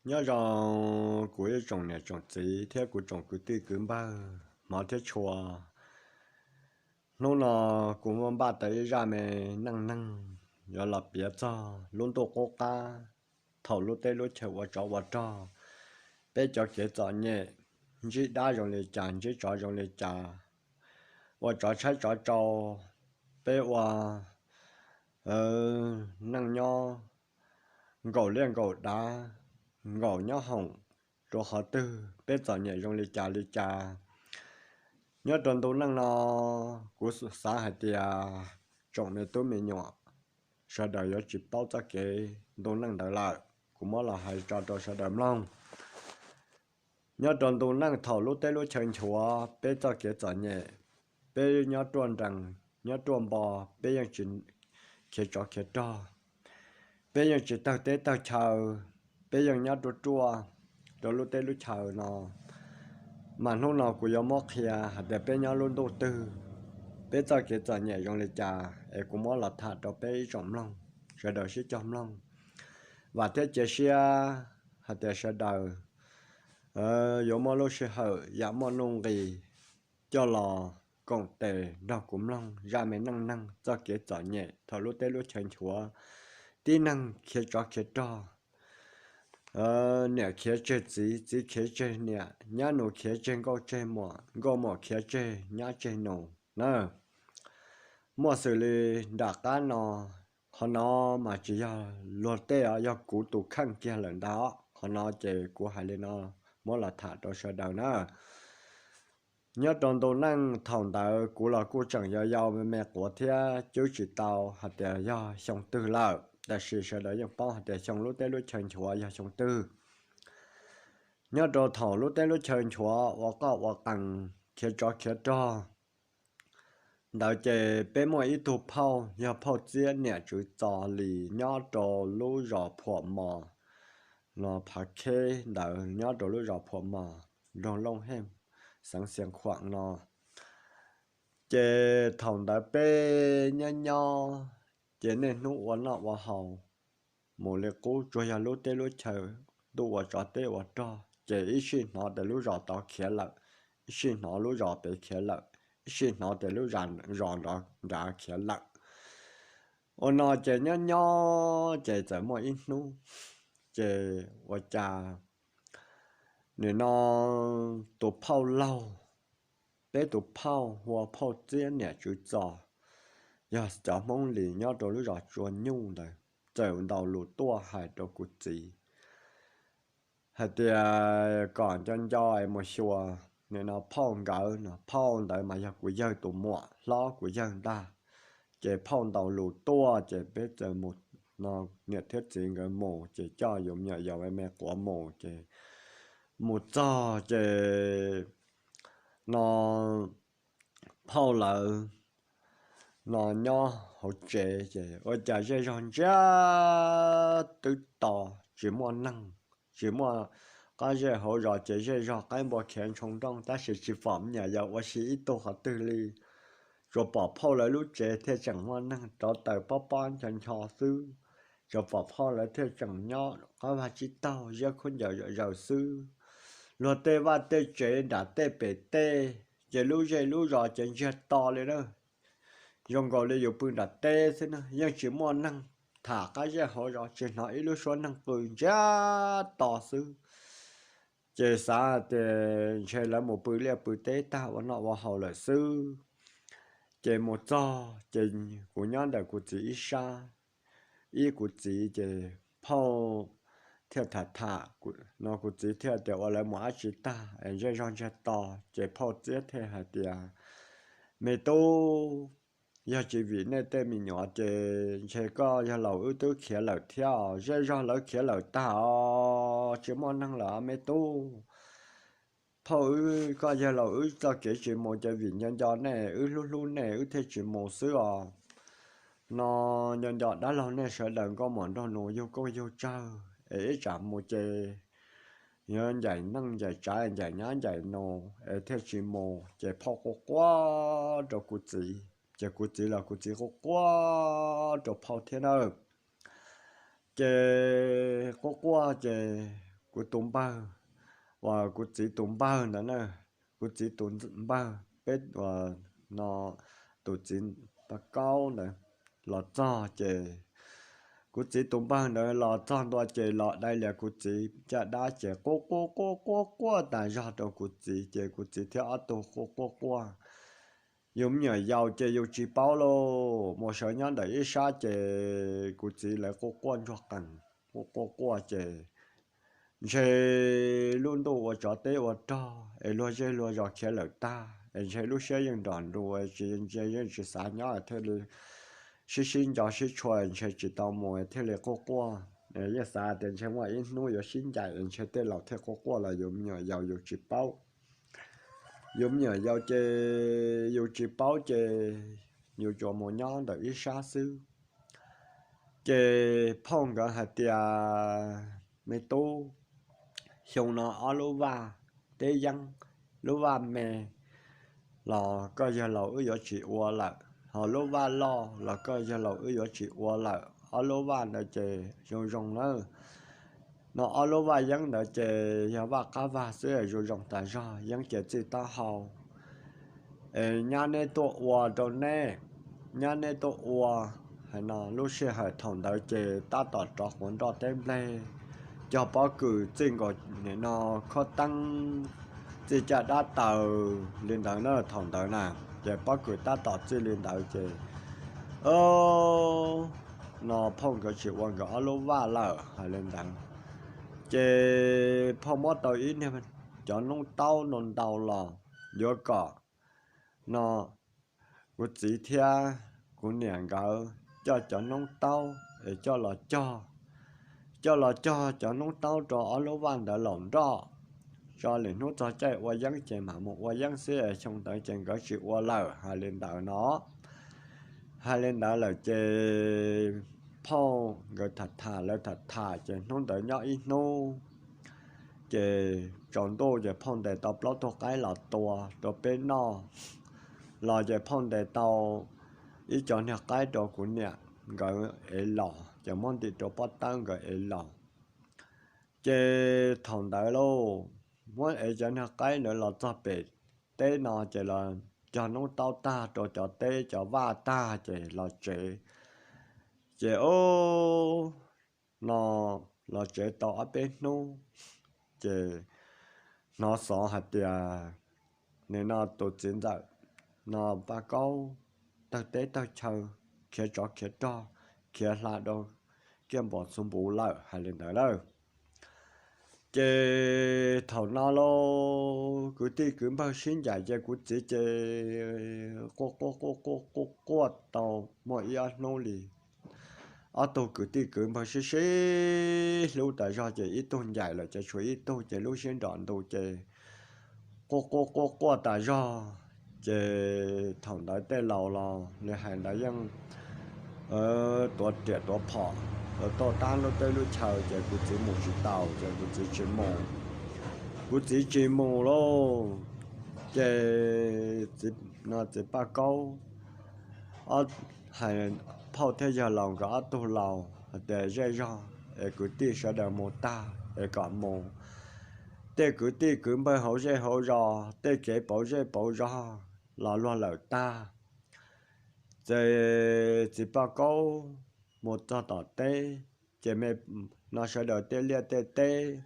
Nyob zoo kuv ib tsoom niam tsoom txiv thiab kuv tsoom kwv tij kwv npawg hmov thiab tshua. Hnub no kuv muaj npaj tau ib zaj me neej neeg yuav los piav txog lub ntuj qub qab, thaum lub teb lub chaw ua tsov ua rog, peb cov kev txom nyem, ntsib dab zoo li cas, ntsib tsov zoo li cas, ua tsov tshaib tsov tsau, peb ua neej nyob nkaum liaj nkaum dav, nkaum nyob hoom, rau qhov twg, peb txom nyem zoo li cas li cas. Nyob rau ntu neej no, kuv xav hais tias tsoom me tub me nyuam sawv daws yuav tsis paub txoj kev ntu neej ntawd lawm, kuv muab los hais tso rau sawv daws mloog. Nyob rau ntu neej thaum lub teb lub chaw nchuav, peb txoj kev txom nyem, peb nyob ruaj nrees, nyob ruaj npo, peb yeej tsis khiav tsov khiav rog, peb yeej tsis tawg teb tawg chaw, peb yeej nyob ruaj ruaj rau lub teb lub chaw no. Mas hnub no kuv yuav muab qhia hais tias peb nyob lub ntuj twg, peb txoj kev txom nyem zoo li cas es kuv muab los tham rau peb ib tsoom mloog, sawv daws sib cog mloog. Vam thiab cia siab hais tias sawv daws yuav muaj lub sij hawm yam muaj nuj nqis coj los koom tes nrog kuv mloog zaj me neej neeg txoj kev txom nyem thaum lub teb lub chaw nchuav, tib neeg khiav tsov khiav rog, niam khiav tseg txiv, txiv khiav tseg niam, nyab nus khiav tseg nkauj tseg muam, nkauj muam khiav tseg nyab tseg nus na. Muaj xws li nram qab no, qhov no mas tsis yog luag tej os, yog kuv tus kheej kiag lawm ntag os. Qhov no ces kuv hais li no muab los tham rau sawv daws na. Nyob rau ntu neej thaum ntawd kuv los kuj tseem yau yau me me quav thiab cwb tsis tau hais tias yog xyoo twg lawm, tab sis sawv daws yeej paub hais tias xyoo lub teb lub chaw nchuav yog xyoo twg. Nyob rau thaum lub teb lub chaw nchuav ua qoj ua qees khiav tsov khiav rog ntawd ces peb muaj ib tug phauj yog phauj Txiab niam Tswv Txos Lis nyob rau lub zos Phuam Mos no, Phav Kheb ntawd, nyob rau lub zos Phuam Mos, nroog Looj Hej, xeev Xiav Khuam no. Ces thaum ntawd peb nyob nyob ces niaj hnub ua noj ua haus mus li qub, tsuas yog lub teb lub chaw ntuj ua tsov teb ua rog ces ib sij hnov tias lub zos tod khiav lawm, ib sij hnov lub zos pem khiav lawm, ib sij hnov tias lub zos nrad khiav lawm. Ua no ces nyob nyob ces txawm muaj ib hnub ces ua cas nim no tus phauj laug, peb tus phauj hu ua phauj Txiab niam Tswv Txos, yog cov Hmoob Lis nyob rau lub zos Tsua Nyuj ntawd, txawm ntaus lus tuaj hais rau kuv txiv hais tias kom nco nco es mus xyuas nim no phauj nkawd no. Phauj ntawd mas yog kuv yawg tus muam hlob kuv yawg ntag. Ces phauj ntaus lus tuaj ces peb txawm mus, no, niam thiab txiv nkawd mus ces coj yus me nyuam yaus me me quav mus ces mus txog ces no phauj lawv no nyob hauv tsev ces ua cas zej zog ntsiag twb to, tsis muaj neeg, tsis muaj qab zej hauv zos ces zej zog qaib npua khiav ntshoo nrooj tab sis tsis pom me nyuam yaus ua si ib tug qhov twg li. Tsuas pom phauj lawv lub tsev thiaj tseem muaj neeg, rauv taws pob pob ncho ncho xwb. Tsuas pom phauj lawv thiaj tseem nyob qab vaj tsib taug ziab khaub ncaws zom zaws xwb. Luag tej vaj tej tsev nram tej pem tej ces lub zej lub zos ces ntsiag to li na. Zoo nkaus li yus pw nram teb xwb na, yeej tsis muaj neeg tham qab zej hauv zos, tsis hnov ib lub suab neeg qw, ntsiag to xwb. Ces xav tias ntshe lawv mus pw liaj pw teb tag ua noj ua haus lawm xwb. Ces mus txog ces kuv nyob ntawm kuv txiv ib sab, ib kuv txiv ces phauj thiaj tham tham no, kuv txiv thiaj tias ua lawv mus dab tsi tag es zej zog ntsiag to. Ces phauj Txiab thiaj hais tias, me tub, yog tsis vim nej tej me nyuam ces ntshe koj yawg laus wb twb khiav lawm thiab os, zej zog lawv khiav lawm tag os, tsis muaj neeg lawm me tub. Phauj wb, koj yawg laus wb txoj kev tsis mus ces vim nco nco nej, wb hlub hlub nej wb thiaj tsis mus xwb os. No nco nco dab laug nej sawv daws nkauj muam nraug nus yug koob yug tsawg es ib tsam mus ces yuav ncaim neej ncaim tsav ncaim nyab ncaim nus es thiaj tsis mus. Ces phauj quaj quaj rau kuv txiv, ces kuv txiv los kuv txiv quaj quaj rau phauj thiab na. Ces quaj quaj ces kuv tus npawg, uas kuv txiv tus npawg ntawd na, kuv txiv tus npawg peb uas no tus txiv Paj Kaub ntawd los txog ces kuv txiv tus npawg ntawd los txog ntua ces los dai lias kuv txiv caj dab ces quaj quaj quaj quaj quaj tas zog rau kuv txiv ces kuv txiv thiab ob tug quaj quaj quaj. Yus me nyuam yaus ces yus tsis paub lauj, mus sawv nyob ntawm ib sab ces kuv txiv lawv quaj quaj ntsuag qees, quaj quaj quaj ces ntshe lub ntuj ua tsov teb ua rog es luag zej luag zos khiav lawm tag es ntshe lub siab yeej nrom nrus es tsis, ntshe yeej tsis xav nyob thiaj li sib sib nco sib tshua ntshe tsis tau mus thiaj li quaj quaj. Yeej xav tias ntshe muaj ib hnub yuav sib ncaim ntshe tej laus thiaj quaj quaj los yus me nyuam yaus yus tsis paub. Yus me nyuam yaus ces yus tsis paub ces yus tsuas mus nyob ntawm ib sab xwb. Ces phauj nkawd hais tias, me tub, xyoo no ob lub vaj teb yeeb, lub vaj me los koj yawg laus wb yuav tsis ua lawm, ho lub vaj loj los koj yawg laus wb yuav tsis ua lawm. Ob lub vaj ntawd ces zoo zoo nawb. No ob lub vaj yeeb ntawd ces yog vaj qab vag xwb zoo zoo tas zog, yeeb ces txij taub hau. Es nyab neb tuaj ua rau neb, nyab neb tuaj ua. Hais no lub sij hawm thaum ntawd ces tab tom rov quav nroj teb nplej, cog pob kws txij nkaus nim no khob teeb, txij caj dab taws li ntawd na thaum ntawd na. Ces pob kws tab tom txij li ntawd ces no phauj nkawd tsis ua nkawd ob lub vaj lawm hais li ntawd. Ces phauj muab tau ib niag cov noob taub ntau ntau los yuav kom no kuv txiv thiab kuv niam nkawd coj cov noob taub es coj los cog, coj los cog cov noob taub rau ob lub vaj ntawd laum nroj, tso lwm hnub txog caij ua yeeb ces mam mus ua yeeb xwb es xyoo ntawd ces nkawd tsis ua lawm hais li ntawd no. Hais li ntawd lawm ces phauj nkawd tham tham lawv tham tham ces hnub ntawd nyob ib hnub ces tsaus ntuj ces phauj ntes tau plaub tug qaib los tua rau peb noj, los ces phauj ntes tau ib cov niag qaib rau kuv niam nkawd ev los ces muab ntim rau pob tawb nkawd ev los. Ces thaum ntawd lauj, muab ev cov niag qaib ntawd los txog pem teb no ces los cog noob taub tag rau cov teb cov vaj tag ces los tsev. Ces ub no los tsev tau ob peb hnub ces hnov xov hais tias nim no tus txiv ntxawm no Paj Kaub tawg teb tawg chaw, khiav tsov khiav rog, khiav hla rau kiaj npos txhuv npuv lawm hais li ntawd lawm. Ces thaum no lauj, kwv tij kwv npawg sib ncaim ces kuv txiv ces quaj quaj quaj quaj quaj quaj tau muaj ib ob hnub li. Ob tug kwv tij kwv npawg sib sib hlub tas zog ces ib tug ncaim lawm ces tshuav ib tug ces lub siab nrom ntus ces quaj quaj quaj quaj tas zog. Ces thaum ntawd tej laus los li hais ntawd yeej tuav riam tuav phom, tuaj tab lub teb lub chaw ces kuv txiv mus tsis taus ces kuv txiv tsis mus. Kuv txiv tsis mus lauj, ces txiv Paj Kaub hais phauj thiab yawg laus nkawd ob tug laus hais tias zej zog es kwv tij sawv daws mus tag es kom mus. Tej kwv tij kwv npawg hauv zej hauv zos, tej kev pauv zej pauv zog los luag lawm tag. Ces txiv Paj Kaub mus txog tom teb, ces me no sawv daws tej liaj tej teb,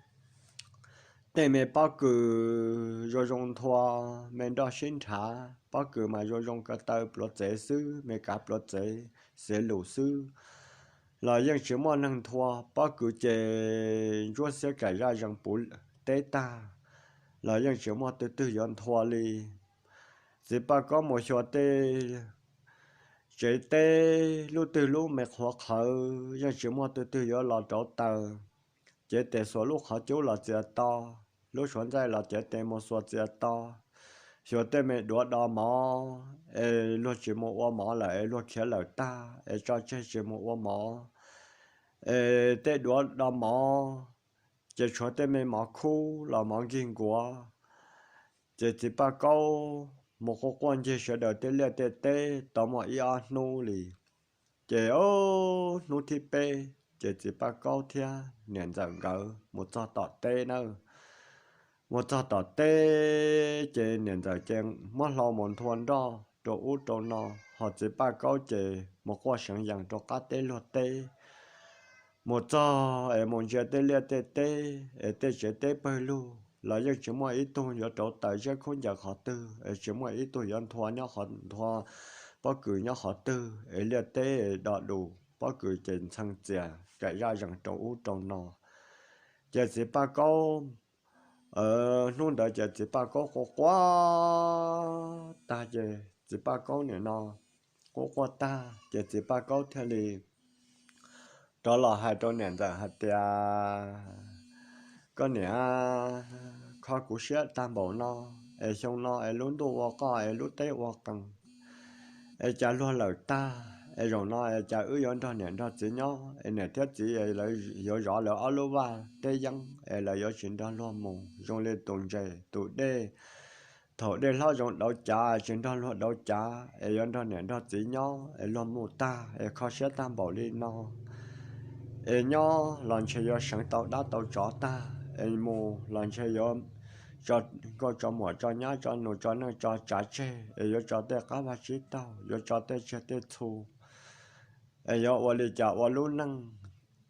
tej me pob kws zoo zoo nthua, me nroj sib nrhav, pob kws mas zoo zoo ko taw pluav txev xwb, me kav pluav txev, xiav lus xwb, los yeej tsis muaj neeg nthua. Pob kws ces ntsuab xiab kaim zaj zees puv teb tag, los yeej tsis muaj twg twg yuav nthua li. Txiv Paj Kaub mus xyuas tej tsev teb lub twg lub me qhuav qhawv yeej tsis muaj twg twg yuav los rauv taws. Cev tes xuas lub qhov cub los txias to, lub suav ntxaij los cev tes mus xuas txias to. Xyuas tej me duav do mov es luag tsis mus ua mov lawm es luag khiav lawm tag es tso tseg tsis mus ua mov, es tej duav do mov ces tshuav tej me mov khub los mov nkig nkuav. Ces txiv Paj Kaub mus quaj quaj ncig sawv daws tej liaj tej teb tau muaj ib ob hnub li. Ces hnub thib peb, ces txiv Paj Kaub thiab niam ntxawm nkawd mus txog tom teb na. Mus txog tom teb ces niam ntxawm ces muab hlau mus nthua nroj rau ub rau no, ho txiv Paj Kaub ces mus quaj seev yees rau qab teb luag teb. Mus txog es mus ntsia tej liaj tej teb es tej tsev teb pawg lug los yeej tsis muaj ib tug yuav rauv taws ziab khaub ncaws qhov twg, es tsis muaj ib tug yuav nthua nyob qhov, nthua pob kws nyob qhov twg, es liaj teb do dus, pob kws ces ntxhee txias kaim zaj zees rau ub rau no. Ces txiv Paj Kaub, hnub ntawd ces txiv Paj Kaub quaj quaj tag ces txiv Paj Kaub nim no quaj quaj tag ces txiv Paj Kaub thiaj li rov los hais rau niam ntxawm hais tias, Koj niam, kho kuv siab tag npaum no, es xyoo no es lub ntuj ua qoj es lub teb ua qees, es cas luag lawm tag, es zaum no es cas wb yuav nrog niam nrog txiv nyob, es niam thiab txiv es lawv yuav zov lawv ob lub vaj teb yeeb, es lawv yuav tsis nrog luag mus zoo li tus ntses tus dej. Thaum dej hlob zoo dauv cav tsis nrog luag dauv cav, es yuav nrog niam nrog txiv nyob, es luag mus tag es kho siab tag npaum li no, es nyob los ntshe yuav seev tau dab tau tsov tag, es mus los ntshe yuav tso nkauj tso muam tso nyab tso nus tso neej tso tsav tseg, es yuav tso tej qab vaj tsib taug, yuav tso tej tsiaj tej txhu, es yuav ua li cas ua lub neej.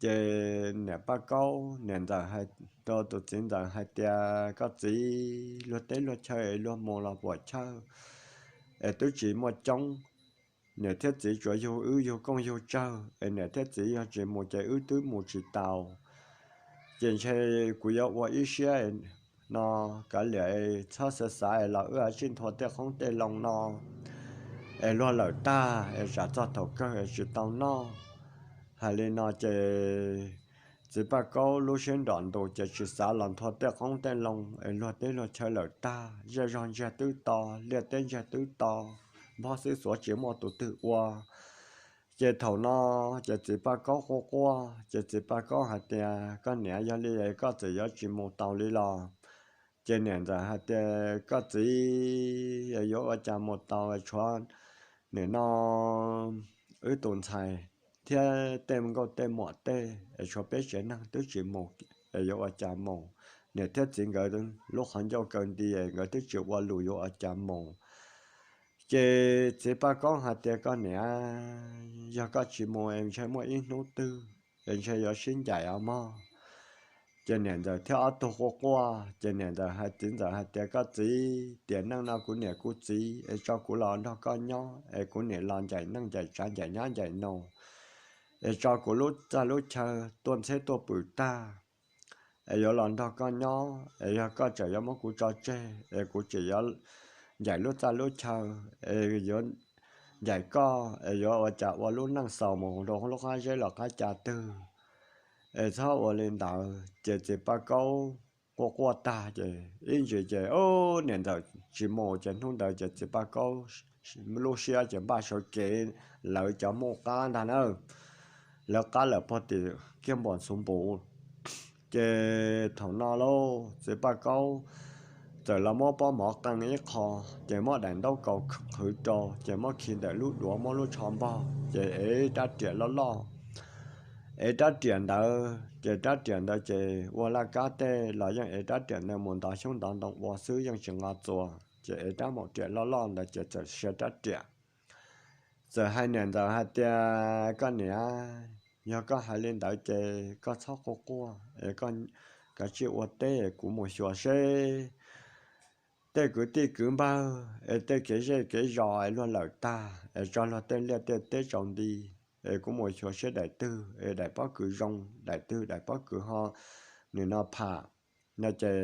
Ces niam Paj Kaub, niam ntxawm hais rau tus txiv ntxawm hais tias, Koj txiv, luag teb luag chaw es luag mus los puam chawj, es twb tsis muaj coob. Niam thiab txiv tsuas yug wb yug kooj yug tsawg, es niam thiab txiv yog tsis mus ces wb twb mus tsis tau. Ces ntshe kuv yuav ua ib siab no, kav liam txhob xav xav es los wb tsij nthua tej qoob tej loo no, es luag lawm tag es tsam txog thaum kawg es tsis tau noj. Hais li no ces txiv Paj Kaub lub siab nrom ntus ces tsis xav los nthua tej qoob tej loo, es luag teb luag chaw lawm tag, zej zog ntsiag twb to, liaj teb ntsiag twb to, npog xwb xuav tsis muaj tus twg ua. Ces thaum no ces txiv Paj Kaub quaj quaj, ces txiv Paj Kaub hais tias, Koj niam, yog li koj txawm yuav tsis mus tau li los, ces niam ntxawm hais tias, Koj txiv, yuav ua cas mus tau, tshuav nim no wb tus ntxhais thiab tej nkauj tej muam tej, es tshuav peb tsev neeg twb tsis mus, es yuav ua cas mus? Niam thiab txiv nkawd lub qhov ncauj kaw nti, nkawd twb tsis ua lus yuav ua cas mus? Ces txiv Paj Kaub hais tias, Koj niam, yog koj tsis mus es ntshe muaj ib hnub twg es ntshe yuav sib ncaim os mog. Ces niam ntxawm thiab ob tug quaj quaj, ces niam ntxawm hais, txiv ntxawm hais tias, Koj txiv, tiam neej no kuv niam kuv txiv es tso kuv los nrog koj nyob, es kuv niam los ncaim neej ncaim tsav ncaim nyab ncaim nus, es tso kuv lub txaj lub chaw tuaj ntxheb tuaj pwm tag, es yuav los nrog koj nyob, es yog koj tseem yuav muab kuv tso tseg es kuv tseem yuav ncaim lub txaj lub chaw, es yuav ncaim koj, es yuav ua cas ua lub neej xaus mus rau lub qab zeb los qab ca twg, es txhob ua li ntawd. Ces txiv Paj Kaub quaj quaj tag ces ib ntsis ces niam ntxawm tsis mus, ces hnub ntawd ces txiv Paj Kaub lub siab ces npaj sawv kev lawv cov muj qab ntag na. Lawv qab lawm pog tim kiag npam xuv npum. Ces thaum no lauj, txiv Paj Kaub txawm los muab pob mov qee ib qho, ces muab daim ntaub kaus qhwv rau, ces muab khi ntawm lub duav muab lub tsho npog, ces ev rab riam loj loj. Ev rab riam ntawd ces rab riam ntawd ces ua laj kab tej los yeej ev rab riam ntawd mus ntov xyoob ntov ntoo ua xwb, yeej tsis nqa txuas. Ces ev rab maum riam loj loj ntawd ces txawm sia rab riam. Txawm hais niam ntxawm hais tias, Koj niam, yog koj hais li ntawd ces koj txhob quaj quaj es koj kav tsij ua teb, kuv mus xyuas seb tej kwv tij kwv npawg es tej kev zej kev zos es luag lawm tag es tso luag tej liaj tej teb tsaus nti, es kuv mus xyuas seb daim twg es daim pob kws zoo, daim twg daim pob kws ho nim no pham no ces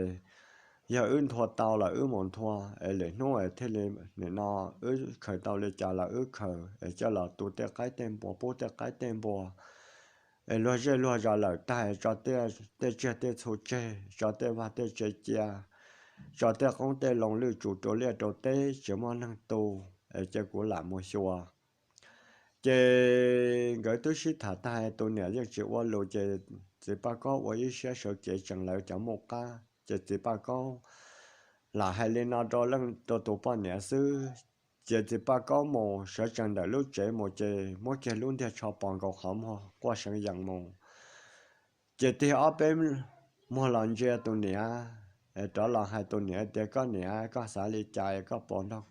yog wb nthua tau los wb mus nthua, es lwm hnub es thiaj li nim no wb khaws tau li cas los wb khaws es coj los tu tej qaib tej npua, pub tej qaib tej npua, es luag zej luag zos lawm tag es tso tej tsiaj tej txhu tseg, tso tej vaj tej tsev cia, tso tej qoob tej loo lwj tsum rau liaj rau teb tsis muaj neeg tu, es cia kuv lam mus xyuas. Ces nkawd twb sib tham tag, tus niam yeej tsis ua lus, ces txiv Paj Kaub ua ib siab sawv kev tsees lawv cov muj qab, ces txiv Paj Kaub lam hais li no rau leej rau tus poj niam xwb. Ces txiv Paj Kaub mus sawv tsees ntawm lub tsev mus ces muab kiag lub ntiag tsho pos nkaus qhov muag quaj seev yees mus. Ces tig ob peb muag los ntsia tus niam, rov los hais tus niam tias, Koj niam, koj xav li cas? Koj puas nrog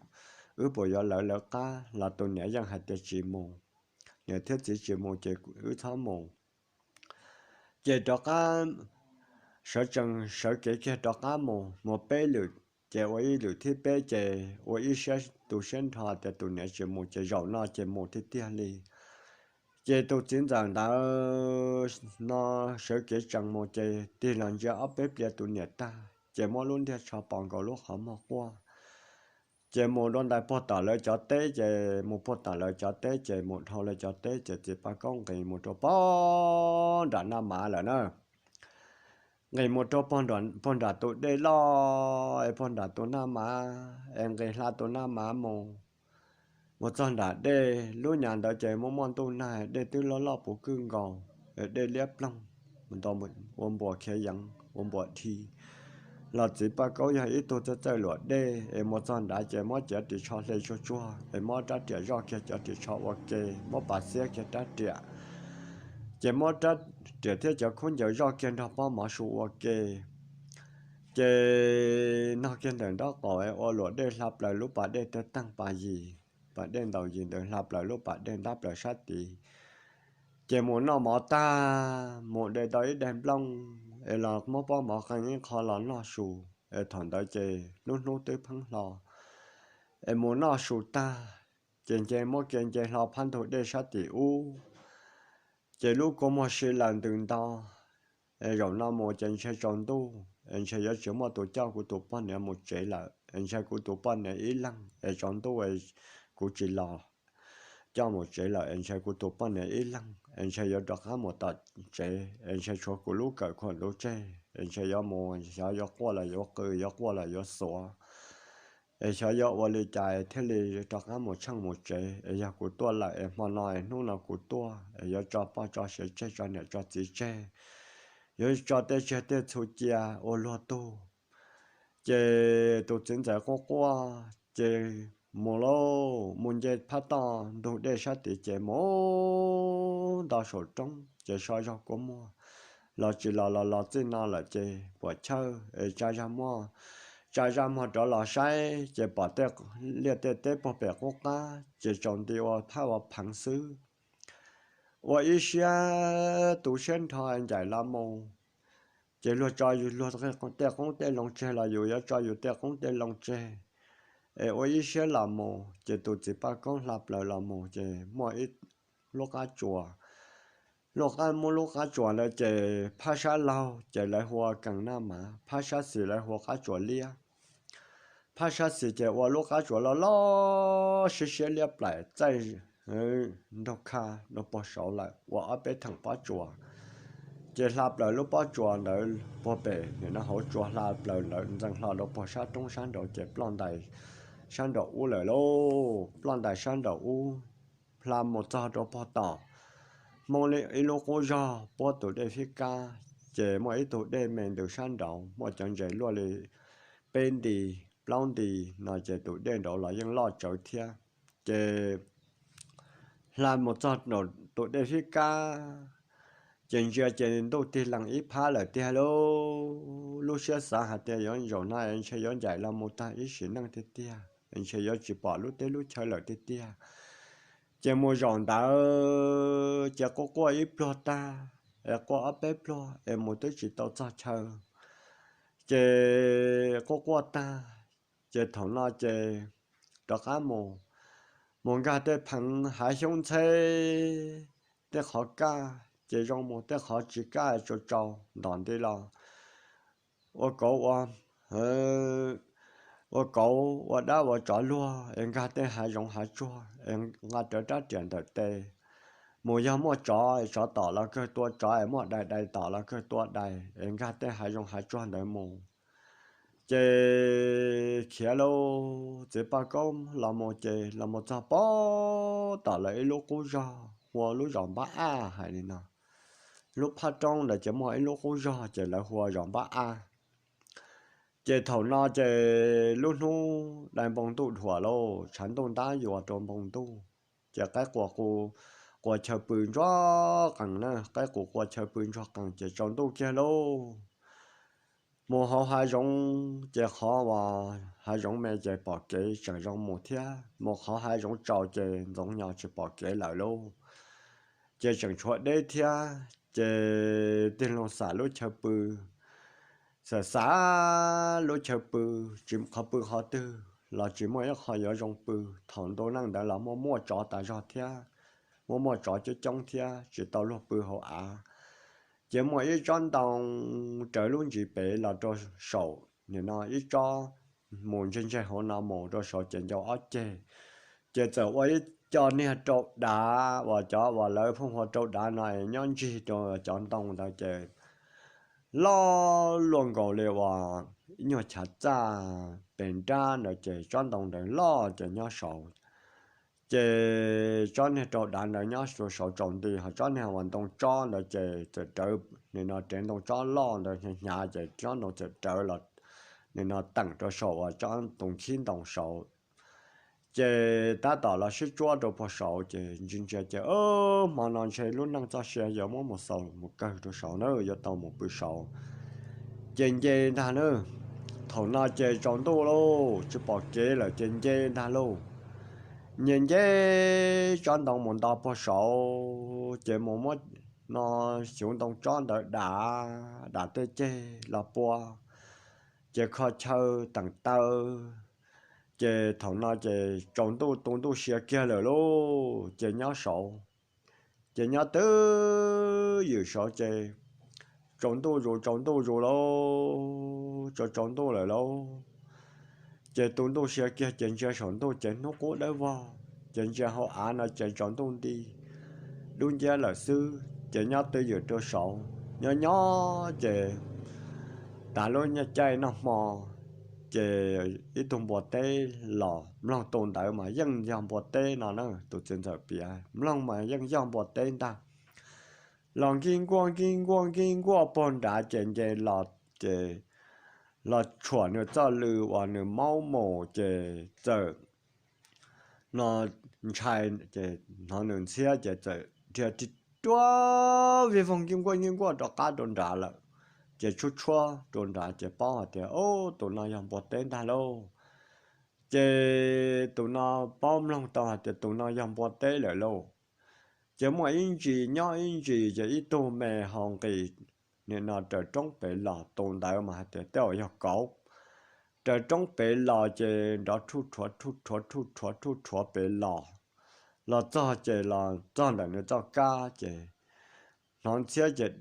wb puas yuav lawv lawv qab? Los tus niam yeej hais tias, Tsis mus, niam thiab txiv tsis mus ces wb txhob mus. Ces rov qab sawv tsees sawv kev kiag rov qab mus, mus peb lwm, ces ua ib lwm thib peb ces ua ib siab tu siab nrho tias tus niam tsis mus ces zaum no ces mus tiag tiag li. Ces tus txiv ntxawm ntawd no sawv kev tsees mus ces tig los ntsia ob peb pliag tus niam tag ces muab lub ntiag tsho pos nkaus lub qhov muag quaj. Ces mus dua ntais puag tom lawv cov teb, ces mus puag tom lawv cov teb, ces mus dhau lawv cov teb ces txiv Paj Kaub nqis mus rau puag nram Naj Mav lawm na. Nqis mus rau puag nram tus dej loj es puag nram tus Naj Mav es nqis hla tus Naj Mav mus, mus txog nram dej. Lub nyam ntawd ces muaj muaj ntuj nag, dej twb loj loj puv kwj nkaus, dej liab ploog, ua npuas khiav yeev ua npuas dhi. Los txiv Paj Kaub yog ib tug txawj txawj luam dej es mus txog nrad ces muab cov ris tsho hle tsuag tsuag es muab rab riam zoj kiag cov ris tsho ua ke, muab pas xiab kiag rab riam, ces muab rab riam thiab cov khaub ncaws zoj kiag nrog pob mov su ua ke. Ces nog kiag ntawm nraub qaum es ua luam dej hla plaws lub pas dej tawg teeg pas yim, pas dej ntaus yim ntawd hla plaws lub pas dej ntab plaws sab tid. Ces mus noj mov tag mus de tau ib daig nplooj es los muab pob mov qee ib qho los noj su. Es thaum ntawd ces lub hnub twb pheeb hlo, es mus noj su tag ces nce muab kiag nce hlo phab ntug dej sab tim ub. Ces lub kua muag si lawm ntws nto, es zaum no mus ces ntshe tsaus ntuj es ntshe yuav tsis muaj tus coj kuv tus poj niam mus tsev lawm, es ntshe kuv tus poj niam ib leeg es tsaus ntuj kuv tsis los coj mus tsev lawm es ntshe kuv tus poj niam ib leeg es ntshe yuav rov qab mus tom tsev es ntshe tshuav kuv lub kawm khuam ntuv tseg es ntshe yuav mus xyov yuav quaj los yuav qw, yuav quaj los yuav xuav, es xyov yuav ua li cas thiaj li rov qab mus tsheej mus tsev. Es yog kuv tuaj lawm es hmo no es hnub no kuv tuaj es yuav tso poj tso sev tseg, tso niam tso txiv tseg, yuav tso tej tsiaj tej txhu cia ua luag tug. Ces tus txiv ntxawm quaj quaj ces mus lauj, mus nce phab toj ntug dej sab tid ces mus nto saum roob ces so zog kua muag, los tsis los los los txij no lawm ces puam chawj es tsa zaj muag, tsa zaj muag rov los saib ces pom tej liaj tej teb puag pem qub qab ces tsaus nti ua phaj ua pheev xwb. Ua ib siab tu siab nrho ncaim los mus, ces luag tso luag tej qoob tej loo tseg los yus yuav tso yus tej qoob tej loo tseg. Es ua ib siab los mus ces tus txiv Paj Kaub hla plaws los mus ces muaj ib lub qab tsuas, lub qab, muaj lub qab tsuas ntawd ces phab sab laug ces lawv hu ua Kees Naj Mav, phab sab xis lawv hu ua qab tsuas liab. Phab sab xis ces ua lub qab tsuas loj loj siab siab liab plaim txaij nraug kha rau puag saud lawm ua ob peb theem pob tsuas. Ces hla plaws lub pob tsuas ntawd puag pem nim no hauv tsua, hla plaws ntawd ntxees hlo rau puag sab roob sab nraud ces ploj ntais sab nraum ub lawm lauj. Ploj ntais sab nraum ub, hla mus txog rau puag tom Hmoob ib lub qub zog puab tus dej fib kab, ces muaj ib tug dej me ntws sab nraud muaj cov ntses luaj li peb nti plaub nti no ces tus dej nraud los yeej loj tsawv thiab. Ces hla mus txog tus dej fib kab, ces ntsia ces ntuj tig lees ib phab lawm tiag lauj. Lub siab xav hais tias yuav zaum no ntshe yuav ncaim los mus tag ib sim neej tiag tiag, ntshe yuav tsis pom lub teb lub chaw lawm tiag tiag. Ces mus zaum ntawd ces quaj quaj ib pluag tag, es quaj ob peb pluag es mus twb tsis tau txog chaw. Ces quaj quaj tag, ces thaum no ces rov qab mus, mus nkag tej pheev hav xyoob ntxheb, tej qhov kaj ces zoo mus, tej qhov tsis kaj tsau tsau ntom nti los ua kauv ua, ua kauv ua dab ua tsov luag es nkag tej hav zoov hav tsuag es nqa rawv rab riam ntawm tes. Mus yog muaj tsov es tsov tom los kawg tua tsov, es muaj dais dais tom los kawg tua dais es nkag tej hav zoov hav tsuag ntawd mus. Ces khiav lauj, txiv Paj Kaub los mus ces los mus txog puag tom lawv ib lub qub zog hu ua lub zos Npab Aj hais li no. Lub phab roob ntawd ces muaj ib lub qub zog ces lawv hu ua zos Npab Aj. Ces thaum no ces lub hnub dai npoo ntuj dhuam lauj, tshav ntuj ntab yuas rau npoo ntuj, ces qaib quas qus qua chaw pw ntsuag qees na, qaib qus qua chaw pw ntsuag qees ces tsaus ntuj kiag lauj. Mus hauv hav zoov ces qhov uas hav zoov me ces pom kev tseem zoo mus thiab, mus qhov hav zoov tsaus ces ntxoov nyos tsis pom kev lawm lauj. Ces tseem tshuav deb thiab, ces tig loo xam lub chaw pw. Xam xam lub chaw pw, tsis qhov pw qhov twg los tsis muaj ib qho yuav zoo pw. Thaum ntuj neej ntawd los muaj muaj tsov tas zog thiab, muaj muaj tsov coob coob thiab, tsis tau luag pw hauv av. Ces muaj ib tsob ntoo raws lub ntsis pem los rau saum nim no ib tsob, mus ntseg ntseg hauv no mus rau saud ces ncau ob ceg. Ces txawm ua ib co niag rau dav uas cov uas lawv pheej hu ua rau dav no es nyob ntsig rau cov ntoo ntawd ces loj luaj nkaus li uas ib nyuag chav txaj pes nrab ntawd ces tsob ntoo ntawd loj ces nyob saud. Ces tsob niag rau dav ntawd nyob rau saud tsaus nti, ho tsob niag uas ntoo tsob ntawd ces txawm rawv nim no rev ntoo tsob loj ntawd hnyav hnyav ces tsob ntoo txawm rawv los nim no teem rau saum uas tsob tus nkhib ntoo saud. Ces tab tom los sib tsuab rau puag saud ces ntsia ntsia ces hmo no ntshe lub neej txoj sia yuav muab mus xaus mus kawg rau saud na, yuav tau mus pw saud. Ces nce ntag na, thaum no ces tsaus ntuj lauj, tsis pom kev lawm ces nce ntag lauj. Nce nce tsob ntoo mus nto puag saud ces mus muab no xyuv ntoo tsob ntawd dav, dav tej ceg los pua, ces kho chaw teem taw. Ces thaum no ces tsaus ntuj tu ntuj sia kiag lawm lauj, ces nyob saud. Ces nyob twj ywm saud ces tsaus ntuj zus tsaus ntuj zus lauj, tsaus tsaus ntuj lawm lauj. Ces tu ntuj sia kiag ces ntsia saum ntuj ces hnub qub dawb vog, ces ntsia hauv av no ces tsaus ntuj nti, dub nciab lawm xwb. Ces nyob twj ywm rau saud, nyob nyob ces tav lub caij noj hmo, ces ib tug npua teb los, mloog tus ntawd mas yeej yog npua teb no na, tus txiv ntxawm piav mloog mas yeej yog npua teb ntag. Los nkij nkuaj nkij nkuaj nkij nkuaj puag nrad ces nce los, ces los tshuam nws txoj lw uas nws maub mus ces txawm no ntshai, ces hnov nws ntxhiab ces txawm dhia ri ruaj vij voog nkij nkuaj nkij nkuaj rov qab rau nrad lawm. Ces tshuab tshuab rau nrad ces paub hais tias, Ub, tus no yog npua teb ntag lauj. Ces tus no paub mloog tau hais tias tus no yog npua teb lawm lauj. Ces muaj ib ntsis nyob ib ntsis ces ib tug me ho nqis nim no raws roob pem los, tus ntawd mas hais tias tej zaum yog kauv. Raws roob pem los ces nrov rhuj rhuav rhuj rhuav rhuj rhuav rhuj rhuav pem los, los txog ces los txog ntawm nws txoj kab ces hnov ntxhiab ces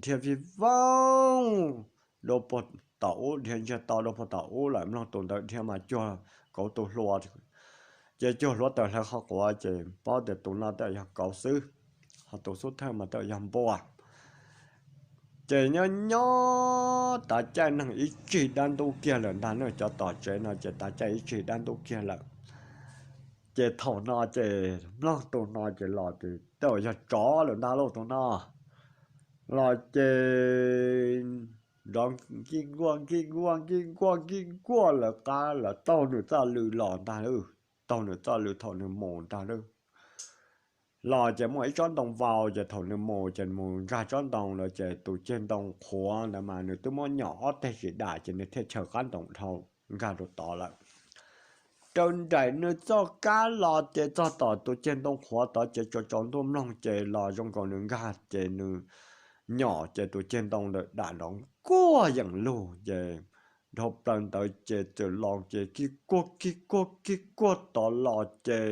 dhia vij voog dua puag tom ub, dhia ntsiag to dua puag tom ub lawm, mloog tus ntawd dhia mas cuag kauv tus hlua, ces cuag hluav taws hlawv qhov quav ces paub tias tus no tej zaum yog kauv xwb, ho tus xub thawj mas tej zaum yog npua. Ces nyob nyob tav caij neeg ib tsig dab ntub kiag lawm ntag na, cov tom tsev no ces tav caij ib tsig dab ntub kiag lawm. Ces thaum no ces mloog tus no ces los ces tej zaum yog tsov lawm ntag lauj tus no. Los ces nrov nkij nkuaj nkij nkuaj nkij nkuaj nkij nkuaj lawv qab lawv taug nws txoj lw los ntag lauj, taug nws txoj lw thaum nws mus ntag lauj. Los ces muaj ib tsob ntoo vau ces thaum nws mus ces mus nkag tsob ntoo lawm ces tus ceg ntoo qhuav ntawd mas nws twb muab nyom ob teg tsis dam ces nws thiaj chaws qab ntoo dhau nkag rau tod lawm. Raws nraim nws txoj kab los ces txog tom tus ceg ntoo qhuav tod ces tsaus tsaus ntuj mloog ces los zoo nkaus nws nkag ces nws nyom ces tus ceg ntoo ntawd dam nrov nkuaj yeem lug ces dhau plaws ntawd ces txawm los ces kij kuaj kij kuaj kij kuaj tod los ces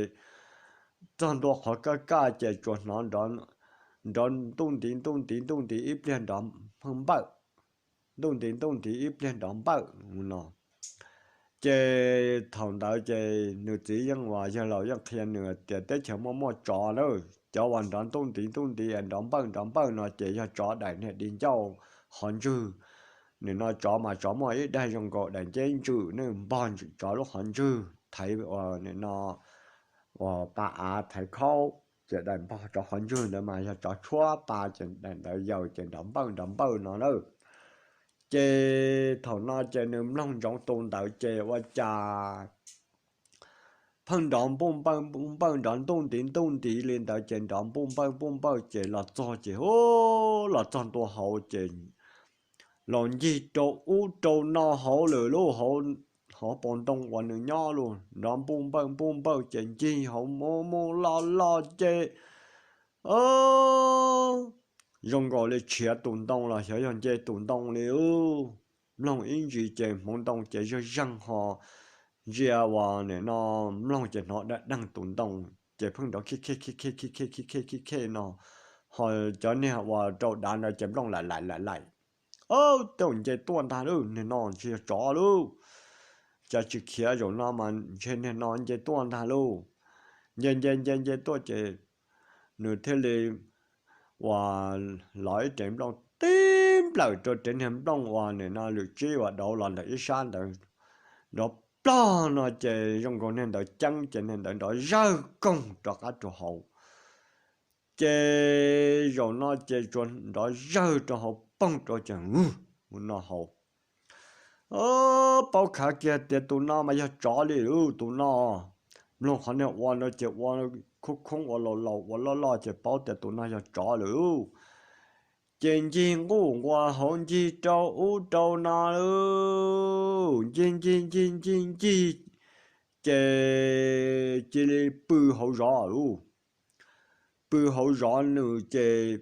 txog ntua qhov kaj kaj ces tsuas hnov nrov ntuj ntiv ntuj ntiv ntuj ntiv ib pliag nrov pheej npawj, ntuj ntiv ntuj ntiv ib pliag nrov npawj no. Ces thaum ntawd ces nws txiv yeej uas yawg laus yeej qhia nws tias teb chaws muaj muaj tsov na, cov uas nrov ntuj ntiv ntuj ntiv nrov npawj nrov npawj no ces yog tsov daim niag di ncauj qhov ntswg. Nim no tsov mas tsov muaj ib daim zoo nkaus daim nceb ntswm ne, npog tsov lub qhov ntswg thaiv nim no uas pa av thaiv khaub ces daim npog tsov qhov ntswg ntawd mas yog tsov tshuab pa ces daim ntawd yaws ces nrov npawj nrov npawj no na. Ces thaum no ces nws mloog ntsoov tus ntawd ces ua cas pheej nrov npuj npawj npuj npawj nrov ntuj ntiv ntuj ntiv li ntawd ces nrov npuj npawj npuj npawj ces los txog ces hu, los txog ntua hauv ces los ncig rau ub rau no hauv lawm lauj, hauv paus ntoo uas nws nyob lauj, nrov npuj npawj npuj npawj ces ncig hauv mus mus los los ces zoo nkaus li tshiav tus ntoo los xyov yog nce tus ntoo li ub. Mloog ib ntsis ces hmoov ntoo ces zaj zeeg ho ntsia uas nim no mloog ces hnov daj deeg tus ntoo ces pheej nrov khib khib khib khib khib khib khib khib khib no, ho cov niag uas rau dav ntawd ces nplooj laim laim laim laim. Ub, tej zaum nce tuaj ntag lauj, niag no ntshe yog tsov lauj. Cas tsis khiav zaum no mas ntshe niag no nce tuaj ntag lauj. Nce nce nce nce tuaj ces nws thiaj li uas lov ib rev nplooj tib nplawm rau rev niag nplooj uas nim no lwm tsib uas dauv los ntawm ib sab ntawd nrov plog no ces zoo nkaus niag ntawd ceeb ces niag ntawd nrov zawg koog rov qab rau hauv. Ces zaum no ces tsuas nrov zawg rau hauv poog rau ces mus no hauv. Paub khav kiag tias tus no mas yog tsov li lauj, tus no mloog qhov niag ua no ces ua khoob khoob ua laus laus ua loj loj ces paub tias tus no yog tsov lawm lauj. Ces ncig nquj nquas hauv ncig rau ub rau no lauj, ncig ncig ncig ncig ncig ces cia li pw hauv zov lauj. Pw hauv zov nws ces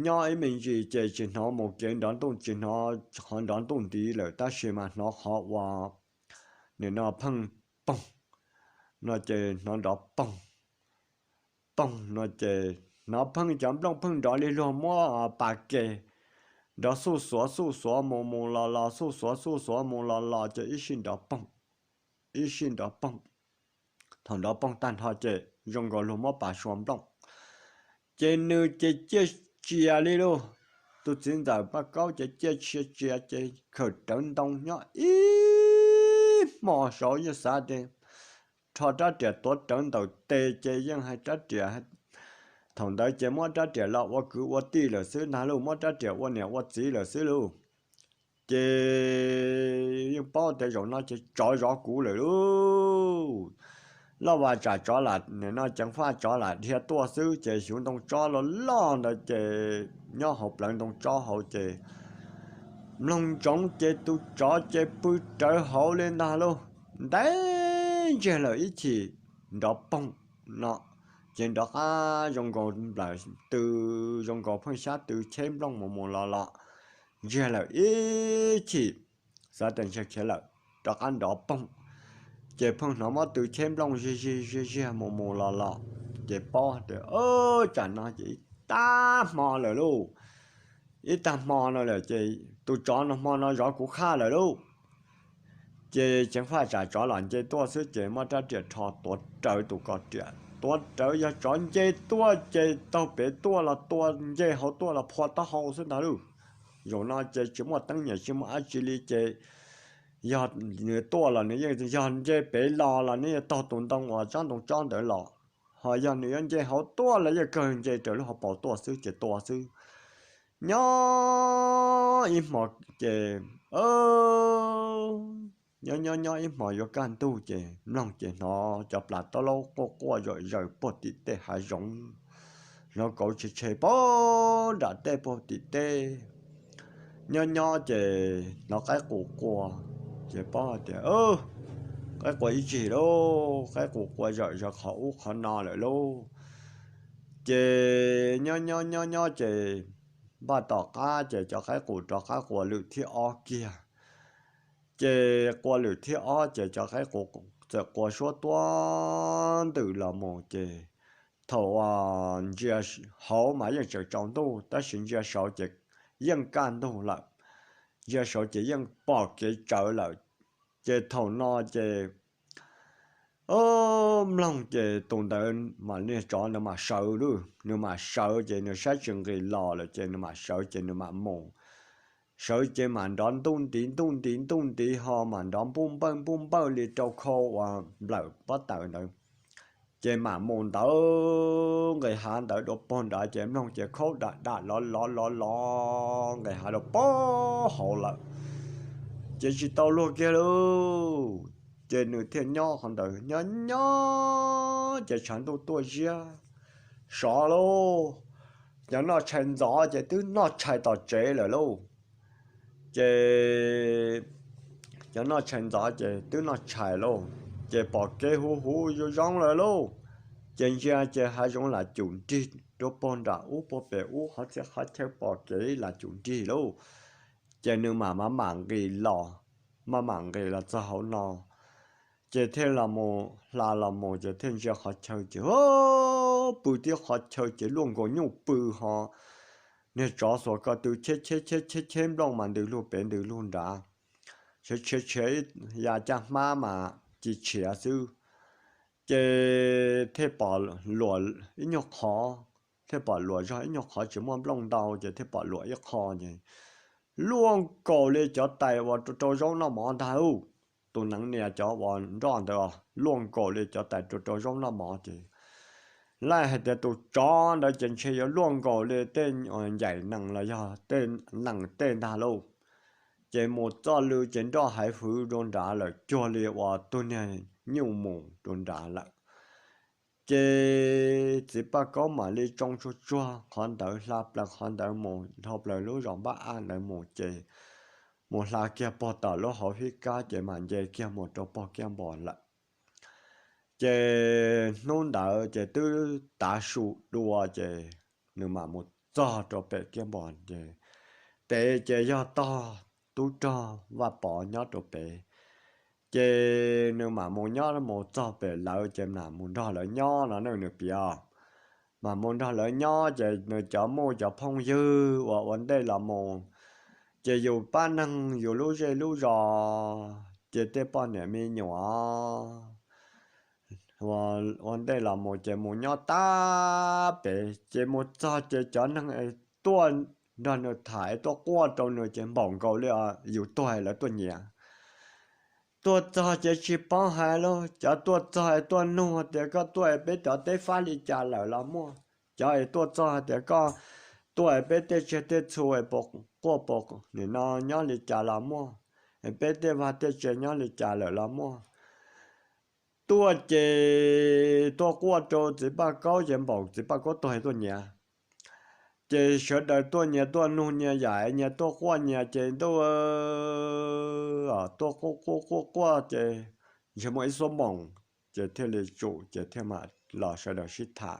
nyob ib me ntsis ces tsis hnov mus kev nrov ntuj, tsis hnov qhov nrov ntuj ntiv lawm tab sis mas hnov qhov ua nim no pheej poog no ces hnov nrov poog poog no ces hnov pheej cov nplooj pheej nrov li luag muab pas ke nrov xuj xuav xuj xuav mus mus los los xuj xuav xuj xuav mus los los ces ib sij nrov poog, ib sij nrov poog. Thaum nrov poog tag nrho ces zoo nkaus luag muab pas sua nplooj. Ces nws ces ciaj tsias li lauj. Tus txiv ntxawm Paj Kaub ces ciaj tsias tsias ces khawm rawv ntoo nyob ib hmo saud yeej xav tias rho rab riam tuav rawv ntawm tes ces yeej hais rab riam. Thaum ntawd ces muab rab riam los ua kwv ua tij lawm xwb ntag lauj, muab rab riam ua niam ua txiv lawm xwb lauj. Ces yeej paub tias zaum no ces tsov zov kuv lawm lauj. Loj Vas tsam tsov lam nim no ceev faj tsov lam dhia tuaj xwb ces xyuv ntoo tsob loj loj ntawd ces nyob hauv plawv ntoo tsob hauv ces mloog ntsoov ces tus tsov ces pw rawv hauv li ntag lauj. Ntev ntsiag lawm ib chim nrov poog no ces nrov qab zoo nkaus nplawm tw, zoo nkaus pheej xyab tw cheb nplooj mus mus los los. Ntsiag lawm ib chim xav tias ntshe khiav lawm, rov qab nrov poog ces pheej hnov muab tw cheb nplooj ziag ziag ziag ziag mus mus los los. Ces paub tias tsam no ces ib tag hmo lawm lauj, ib tag hmo no lawm ces tus tsov no hmo no zov kuv qhaj lawm lauj. Ces ceev faj tsam tsov lam nce tuaj xwb ces muab rab riam rho tuav rawv tus ko riam, tuav rawv yog tsov nce tuaj ces taug pem tuaj los tua, nce hauv tuaj los phua taub hau xwb ntag lauj. Zaum no ces tsis muaj teeb nyam tsis muaj dab tsi li ces yog nws tuaj los nws yeej, yog nce pem los los nws yeej taug tus ntoo uas tsob ntoo tsob ntawd los, ho yog nws yuav nce hauv tuaj los yeej kawg nce raws lub hauv paus tuaj xwb ces tua xwb. Nyob ib hmo ces nyob nyob nyob ib hmo yuav kaj ntug ces mloog ces hnov cov plas taub laub quaj quaj zom zaws puag tim tej hav zoov, hnov kauv tshe tshe puag nram tej puag tim tej. Nyob nyob ces hnov qaib qus qua, ces paub hais tias qaib qua ib tsig lauj, qaib qus qua zom zaws qhov ub qhov no lawm lauj. Ces nyob nyob nyob nyob ces npaj tom qab ces cov qaib qus rov qab qua lwm thib ob kiag. Ces qua lwm thib ob ces cov qaib qus txawm qua suab tuab ntws los mus ces thaum ntsia hauv mas yeej tseem tsaus ntuj tab sis ntsia saud ces yeej kaj ntug lawm, ntsia saud ces yeej pom kev tsawv lawm. Ces thaum no ces mloog ces tus ntawd mas niag tsov ntawd mas sawv lauj, nws mam sawv ces nws saib tsis nqis los lawm ces nws mam sawv ces nws mam mus. Sawv ces mam nrov ntuj ntiv ntuj ntiv ntuj ntiv ho mam nrov npuj npawj npuj npawj li rau khau uas nplawm pob taws ntawd. Ces mam mus ntawd nqis hav ntawd dua puag nrad ces mloog ces khaub dam dam lov lov lov lov nqis hav dua puag hauv lawm. Ces tsis tau luag kiag lauj. Ces nws thiaj nyob qhov ntawd nyob nyob ces tshav ntuj tuaj ziab sov lauj, cov noj tshais ntxov ces twb noj tshais tom tsev lawm lauj. Ces cov noj tshais ntxov ces twb noj tshais lauj, ces pom kev huv huv zoo zoo lawm lauj. Ces ntsia ces hav zoov lam cum nrig rau puag nram ub puag pem ub, qhov txhia qhov chaw pom kev lam cum nrig lauj. Ces nws mam mam mam nqis los, mam mam nqis los txog hauv no, ces thiaj los mus hla los mus ces thiaj ntsia qhov chaw ces pw tib qhov chaw ces luaj nkaus nyuj pw ho, niag tsov xuas ko tw cheb cheb cheb cheb cheb nplooj mas ntws lug pem ntws lug nrad, tshiav tshiav tshiav ib ya caj hmab mas ci tshiav xwb. Ces thiaj pom luam ib nyuag qhov, thiaj pom luam zog ib nyuag qhov tsis muaj nplooj ntau ces thiaj pom luam ib qho ces luaj nkaus li cov tais uas rau rau zaub noj mov ntag lauj. Tus neev nias cov uas nroj ntawd luaj nkaus li cov tais rau rau zaub noj mov ces laij hais tias tus tsov ntawd ces ntshe yuav luaj nkaus li tej ncaim nees los yog tej nees tej ntag lauj. Ces mus txoj lw ces nroj haiv hwv rau nrad lawm cuag li uas tus niag nyuj mus rau nrad lawm. Ces txiv Paj Kaub mam li tsoo tsuag tsuag qhov ntawd hla plaws qhov ntawd mus dhau plaws lub zos Npab Aj ntawd mus ces mus hla kiag puag tom lub hauv hib kab ces mam nce kiag mus rau puag Kiab Npos lawm. Ces hnub ntawd ces twb tav su dua ces nws mam mus txog rau pem Kiab Npos ces pem ces yog tog tub rog Vaj Pov nyob rau pem. Ces nws mam mus nyob mus txog pem lawv ces mam mus nrog lawv nyob no ne nws piav. Mam mus nrog lawv nyob ces nws cov muj cov phooj ywg uas ua ntej los mus, ces yus pab neeg yus lub zej lub zos, ces tej poj niam me nyuam ua ntej los mus ces mus nyob tab pem ces mus txog ces cov neeg es tuaj nrog nws tham es tuaj quaj rau nws ces npaum nkaus li yus tuag es lawv tuaj nyiam. Tuaj txog ces tsis paub hais lauj, cov tuaj txog es tuaj nug tias koj tuaj es peb cov teb fab li cas lawm los muaj. Cov es tuaj txog hais tias koj tuaj es peb tej tsiaj tej txhu es puas quaj puas nim no nyob li cas los muaj, es peb tej vaj tej tsev nyob li cas lawm los muaj. Tuaj ces tuaj quaj rau txiv Paj Kaub ces npaum txiv Paj Kaub tuag es tuaj nyiam. Ces sawv daws tuaj nyias tuaj nug nyias yam nyias tuaj quaj nyias ces ntuj, tuaj quaj quaj quaj quaj ces ntshe muaj ib xuab moos ces thiaj li tsum ces thiaj mam los sawv daws sib tham.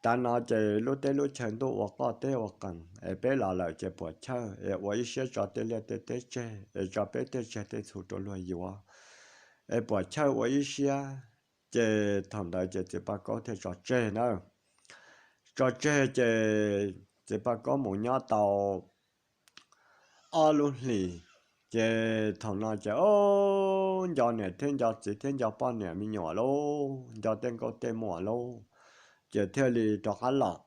Tav no ces lub teb lub chaw ntuj ua qoj teb ua qees es peb los lawm ces puas chawj es ua ib siab tso tej liaj tej teb tseg es tso peb tej tsiaj tej txhu rau luag yuav es puas chawj ua ib siab. Ces thaum ntawd ces txiv Paj Kaub thiaj tso tseg na. Tso tseg ces txiv Paj Kaub mus nyob tau ob lub hlis, ces thaum no ces o, nco niam thiab nco txiv thiab nco poj niam me nyuam lauj, nco tej nkauj tej muam lauj, ces thiaj li rov qab los.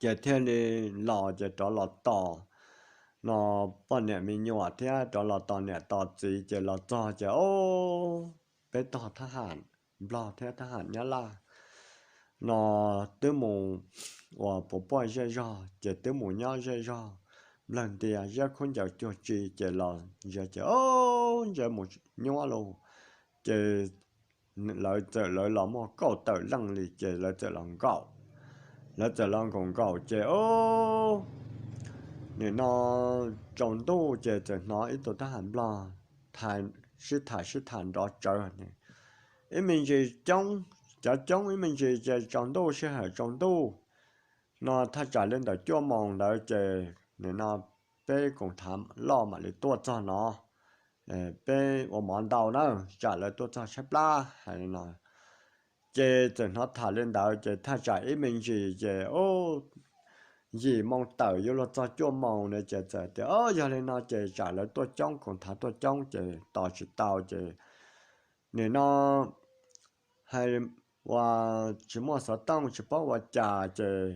Ces thiaj li los ces rov los tos no poj niam me nyuam thiab rov los tos niam tos txiv ces los txog ces o, peb tog thab ham Nplog thiab thab ham Nyab Laj no twb mus uas puas puaj zej zog ces twb mus nyob zej zog nplawg ntias ziab khaub ncaws cuag tsi ces los ntsia ces o, ntsia mus nyuab lauj. Ces lawv txawm lawv los muaj kaum tawm leej li ces lawv txawm los nkaum. Lawv txawm los nkaum nkaum ces o, nim no tsaus ntuj ces txawm hnov ib tug thab ham Nplog sib tham sib tham nrov tsawv, ib me ntsis coob, cov coob ib me ntsis ces tsaus ntuj sij hawm tsaus ntuj no thaj tsam li ntawm cuaj moos ntawd ces nim no peb koom thav loj mam li tuaj txog no, peb ua mov ntau na, tsam lawv tuaj txog tshaib plab hais li no. Ces txawm hnov tham li ntawd ces thaj tsam ib me ntsis ces yim moo tawm yuav luag txog cuaj moos na ces txawm tias o, yog li no ces tsam lawv tuaj coob koom thav tuaj coob ces tos tsis tau ces nim no hais ua tsis muaj xov tooj tsis paub ua cas ces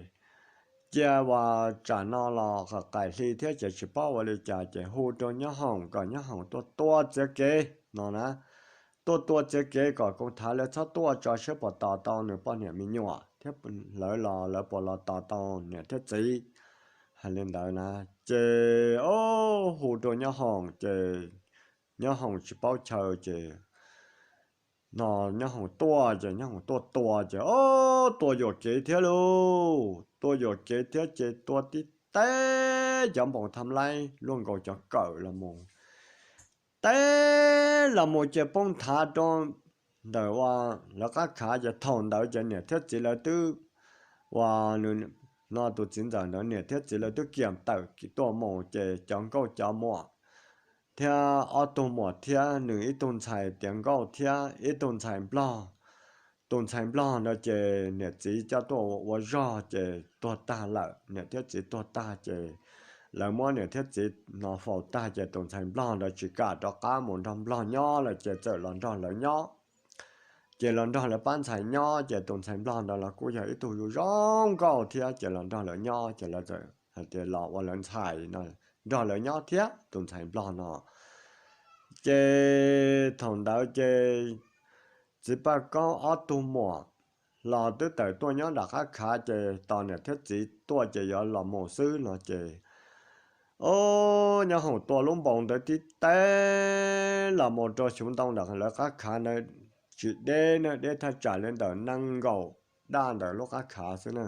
cia ua tsam no los qaim hli thiab ces tsis paub ua li cas ces hu rau Nyob Hoom kom Nyob Hoom tuaj tua txiav kev no na. Tuaj tua txiav kev kom koom thav lawv txhob tuaj tso siab puas tos tau nws poj niam me nyuam thiab lawv los lawv puas los tos tau niam thiab txiv. Hais li ntawd na ces o, hu rau Nyob Hoom ces Nyob Hoom tsis paub chaw ces no nyob hoom tuaj ces nyob hoom tuaj tua ces ob tua yuam kev thiab lauj, tua yuam kev thiab ces tua tib teb cov npoos tham laib luaj nkaus cov kawm los mus, teb los mus ces poob nthav rau ntawm ua lawv qab khav ces thaum ntawd ces niam thiab txiv lawv twb ua, no tus txiv ntxawm ntawd niam thiab txiv lawv twb kiam tawm tuaj mus ces cov nkauj cov muam thiab ob tug muam thiab nws ib tug ntxhais tiav nkauj thiab ib tug ntxhais nplog. Tus ntxhais nplog ntawd ces niam txiv coj tuaj ua zog ces tuag tag lawm, niam thiab txiv tuag tag ces lawv muab niam thiab txiv no faus tag ces tus ntxhais nplog ntawd tsis kam rov qab mus nrog nplog nyob lawm ces txawm los nrog lawv nyob. Ces los nrog lawv pab ntxhais nyob ces tus ntxhais nplog ntawd los kuj yog ib tug zoo zoo nkauj thiab ces los nrog lawv nyob ces lawv txawm hais tias los ua lawv ntxhais no, nrog lawv nyob thiab tus ntxhais nplog no. Ces thaum ntawd ces txiv Paj Kaub ob tug muam los twb tawm tuaj nyob nram qab khav ces tos niam thiab txiv tuaj ces yuav los mus xwb no ces, o, nyob hoom tua lub npoo ntawd tib teb los mus rau xyuv ntoo ntawm lawv qab khav ntawd tsis deb na, deb thaj tsam li ntawm nees nkaum daj ntawm lub qab khav xwb na.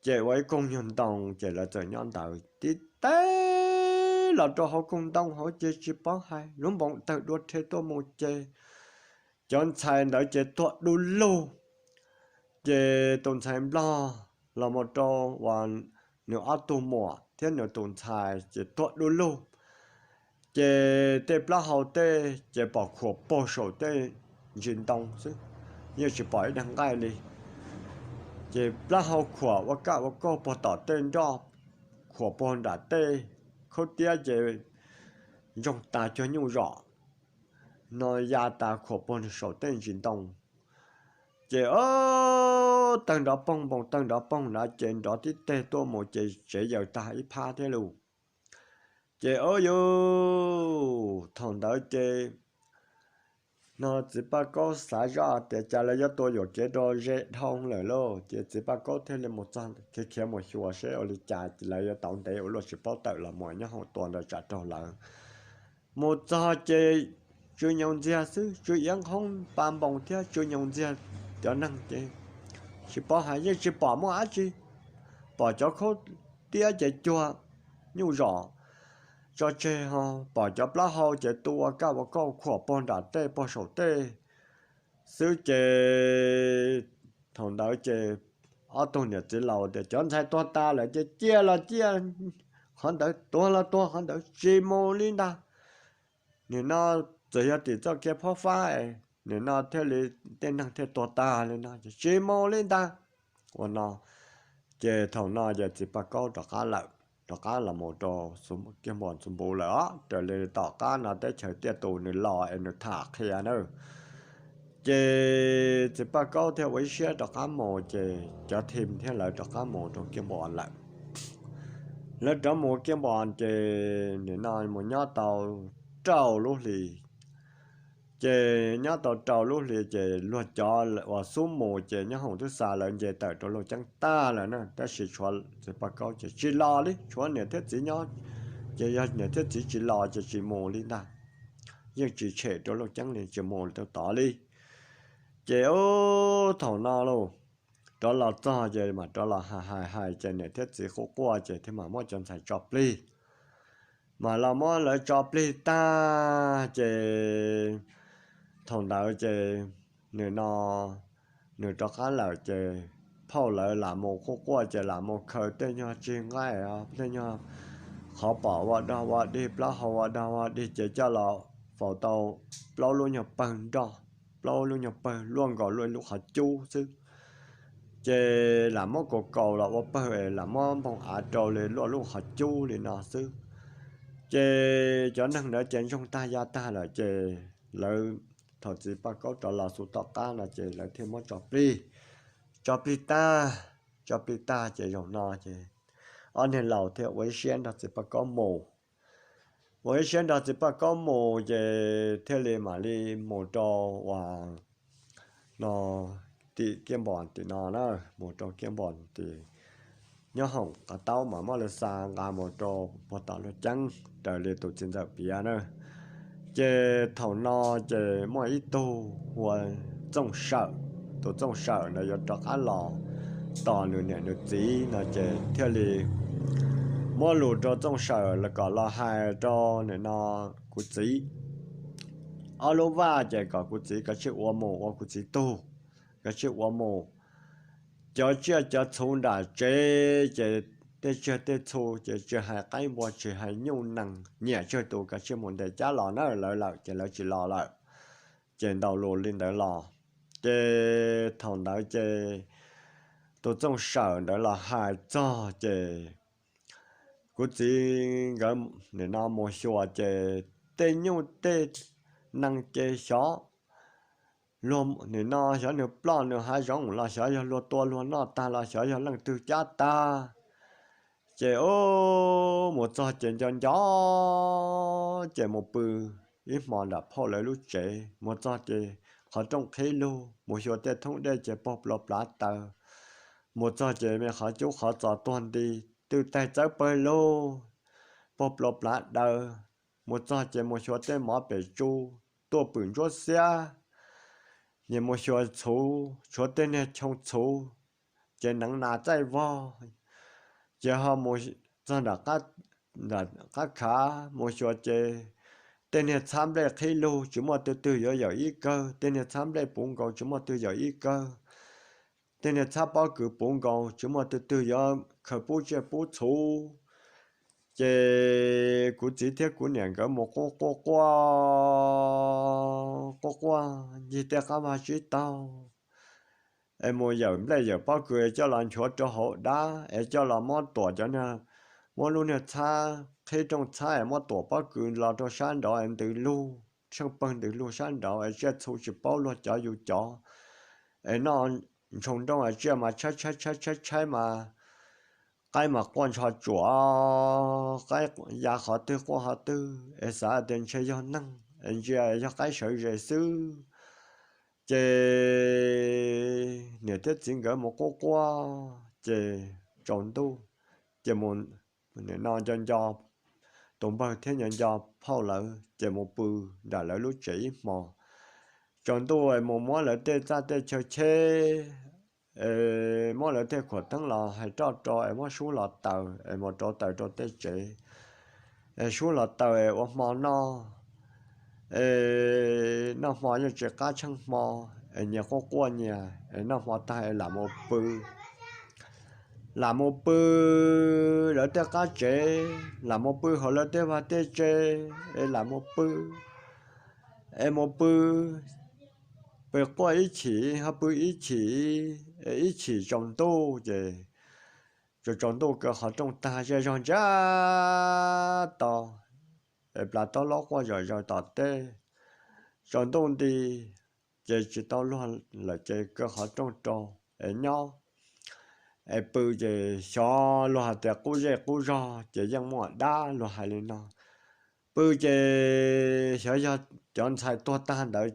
Ces ua ib koog nyuag ntoo ces lawv txawm nyob ntawd tib teb los rau hauv koog ntoo hauv ces tsis paub hais lub npoo tawg dua rhe tuaj mus ces cov ntxhais ntawd ces tuag du lug. Ces tus ntxhais nplog los mus rau uas nws ob tug muam thiab nws tus ntxhais ces tuag du lug. Ces tej plaub hau tej ces pom khuam puag saum tej ntsis ntoo xwb, yeej tsis pom ib daig nqaij li. Ces plaub hau khuam ua kaj ua kauj puag tom tej nroj, khuam puag nram tej khaub tiab ces ntsoog tas cuag nyuj zom no ya tas khuam puag saum tej ntsis ntoo. Ces o, tawg nrov poog npoos tawg nrov poog nrov ces nrov tib teg tuaj mus ces tsev yaws tag ib phab thiab lauj. Ces o yus, thaum ntawd ces no txiv Paj Kaub xav zoj tias cas lawv yuav tua yuam kev rau ze dhau lawm lauj, ces txiv Paj Kaub thiaj li mus txog khiav khiav mus xyuas seb ua li cas lawv yuav tau ntev ua luaj tsis paub tawm los mus nyob hoom tua ntawd tsam raug lawv. Mus txog ces tsw nyoos ntxiag xwb, tsw iab nqhoob pa npoos thiab tsw nyoos ntxiag cov neeg ces tsis paub hais yeej tsis pom muaj dab tsi, pom cov khaub tiab ces cuag nyuj zom tso tseg ho pom cov plaub hau ces tu ua kaj ua kauj khuam puag nram tej puag saum tej xwb ces thaum ntawd ces ob tug niam txiv laus tias cov ntxhais tuag tas lawm ces cia los cia qhov ntawd, tuag los tuag qhov ntawd, tsis mus li ntag. Nim no txawm yog tim txoj kev phob fab, nim no thiaj li tej neeg thiaj tuag tas li no ces tsis mus li ntag. Ua no ces thaum no ces txiv Paj Kaub rov qab lawm, rov qab los mus rau Kiab Npos Ntxoov Npuv lawm os, raws li tom qab no teb chaws tiaj tus nws los es nws tham qhia na. Ces txiv Paj Kaub thiaj ua ib siab rov qab mus ces cov thim thiab lawv rov qab mus rau Kiab Npos lawm. Lawv rov mus Kiab Npos ces nim no mus nyob tau rau lub hli. Ces nyob tau rau lub hli ces luag cov uas xub mus ces nyob hoom twb xa lawv nce tawm rau Looj Ceeb tag lawm na, tab sis tshuav txiv Paj Kaub ces tsis los li, tshuav niam thiab txiv nyob. Ces yog niam thiab txiv tsis los ces tsis mus li ntag, yeej tsis tshem rau Looj Ceeb li, tsis mus tau tod li. Ces ub thaum no lauj, rov los txog ces mam rov los hais hais hais ces niam thiab txiv quaj quaj ces thiaj mam muab cov ntxhais tso plig. Mas los muab lawv tso plig tag ces thaum ntawd ces nws no nws rov qab lawm ces phauj lawv lam mus quaj quaj ces lam mus khaws tej nyuag tsig nqaij, tej nyuag qhov pom ua dog ua dig, plaub hau ua dog ua dig ces coj los faus tau plaub lub nyuag pawg nroj, plaub lub nyuag pawg luaj nkaus luaj ib lub qhov cub xwb. Ces lam muab kaus kaus los ua pawg es lam muab npog av rau li luaj lub qhov cub li no xwb. Ces cov neeg ntawd ces ntsoog tag ya tag lawm ces lawv, thaum txiv Paj Kaub rov los xu tom qab no ces lawv thiaj muab tso plig. Tso plig tag, tso plig tag ces zaum no ces ob niag laus thiaj ua ib siab nrog txiv Paj Kaub mus. Ua ib siab nrog txiv Paj Kaub mus ces thiaj li mam li mus rau uas no tim Kiab Npos tim no na, mus rau Kiab Npos tim nyob hoom qhov taub mas muab lawv xa nqa mus rau puag tom Looj Ceeb raws li tus txiv ntxawm piav na. Ces thaum no ces muaj ib tug hu ua Txooj Sawm, tus Txooj Sawm ntawd yuav rov qab los tos nws niam nws txiv no ces thiaj li muab lus rau Txooj Sawm los kom los hais rau nim no kuv txiv. Ob lub vaj ces kom kuv txiv kav tsij ua mus ua kuv txiv tug, kav tsij ua mus. Cov tsiaj cov txhu nram tsev ces tej tsiaj tej txhu ces tsis hais qaib npua tsis hais nyuj nees nyiam tsawg tus kav tsij mus ntes cab los na, lawv lawm ces lawv tsis los lawm. Ces ntaus lus li ntawd los, ces thaum ntawd ces tus Txooj Sawm ntawd los hais txog ces kuv txiv nkawd nim no mus xyuas ces tej nyuj tej nees ces xyov nim no xyov nws ploj nws hav zoov los xyov yog luag tua luag noj tag los xyov yog leej twg cab tag. Ces mus txog ces nco nco ces mus pw ib hmo nram phauj lawv lub tsev. Mus txog ces qhov rooj qhib lug, mus xyuas tej thoob dej ces pog plua plav taws. Mus txog ces me qhov cub qhov txos tuag nti, twj taig txawb pawg lug, pog plua plav daws. Mus txog ces mus xyuas tej mov pem tsu tuaj pwm ntsuab xiab. Ces mus xyuas txhuv, tshuav tej niag choo txhuv ces neev nas txaij vog. Ces ho mus txog nram qab khav mus xyuas ces tej niag txhab nplej qhib lug tsis muaj twg twg yuav yawm ib kawg, tej niag txhab nplej puv nkaus tsis muaj twg yawm ib kawg, tej niag txhab pob kws puv nkaus tsis muaj twg twg yuav khaws pub tsiaj pub txhuv. Ces kuv txiv thiab kuv niam nkawd mus quaj quaj quaj, quaj quaj ncig tej qab vag tsib taug es mus yawm nplej yawm pob kws es coj los nchuav rau hauv dab es coj los muab tuam cov, muab lub niag txhab qhib rooj txhab es muab tuam pob kws los rau sab nraud es ntws lug tsheej pawg ntws lug sab nraud es tsiaj txhu tsis paub luag cov yus cov es noj ntshoo nrooj es tsiaj mas tshaib tshaib tshaib tshaib tshaib mas qaib mas quaj ntsho tsuam, qaib ya qhov twg quaj qhov twg es xav tias ntshe yog neeg es ntsia yog qaib sawv zes xwb. Ces niam thiab txiv nkawd mus quaj quaj ces tsaus ntuj, ces mus nim no nco nco tus npawg thiab nco nco phauj lawv ces mus pw nram lawv lub tsev ib hmo. Tsaus ntuj es mus muab lawv tej txaj tej chaw cheb es muab lawv tej khuam teeb los hais roj rau es muab sub los taws es mus rauv taws rau tej tsev es sub los taws es ua hmo noj. Es noj hmo yeej tsis qab tsheej hmo es nyias quaj quaj nyias es noj hmo tag es lam mus pw, lam mus pw lawv tej qab tsev, lam mus pw hauv lawv tej vaj tej tse es lam mus pw es mus pw, pw quaj ib chim ho pw ib chim, ib chim tsaus ntuj ces tsaus tsaus ntuj kaw qhov rooj tag zej zog ntsiag to es plas taub laub quaj zom zaws tom teb. Tsaus ntuj nti ces tsis tau luag lawm ces kaw qhov rooj rau es nyob es pw ces xyov luag hais tias qub zej qub zog ces yeej muaj dab luag hais li no. Pw ces xyov yog cov ntxhais tuag tag ntawd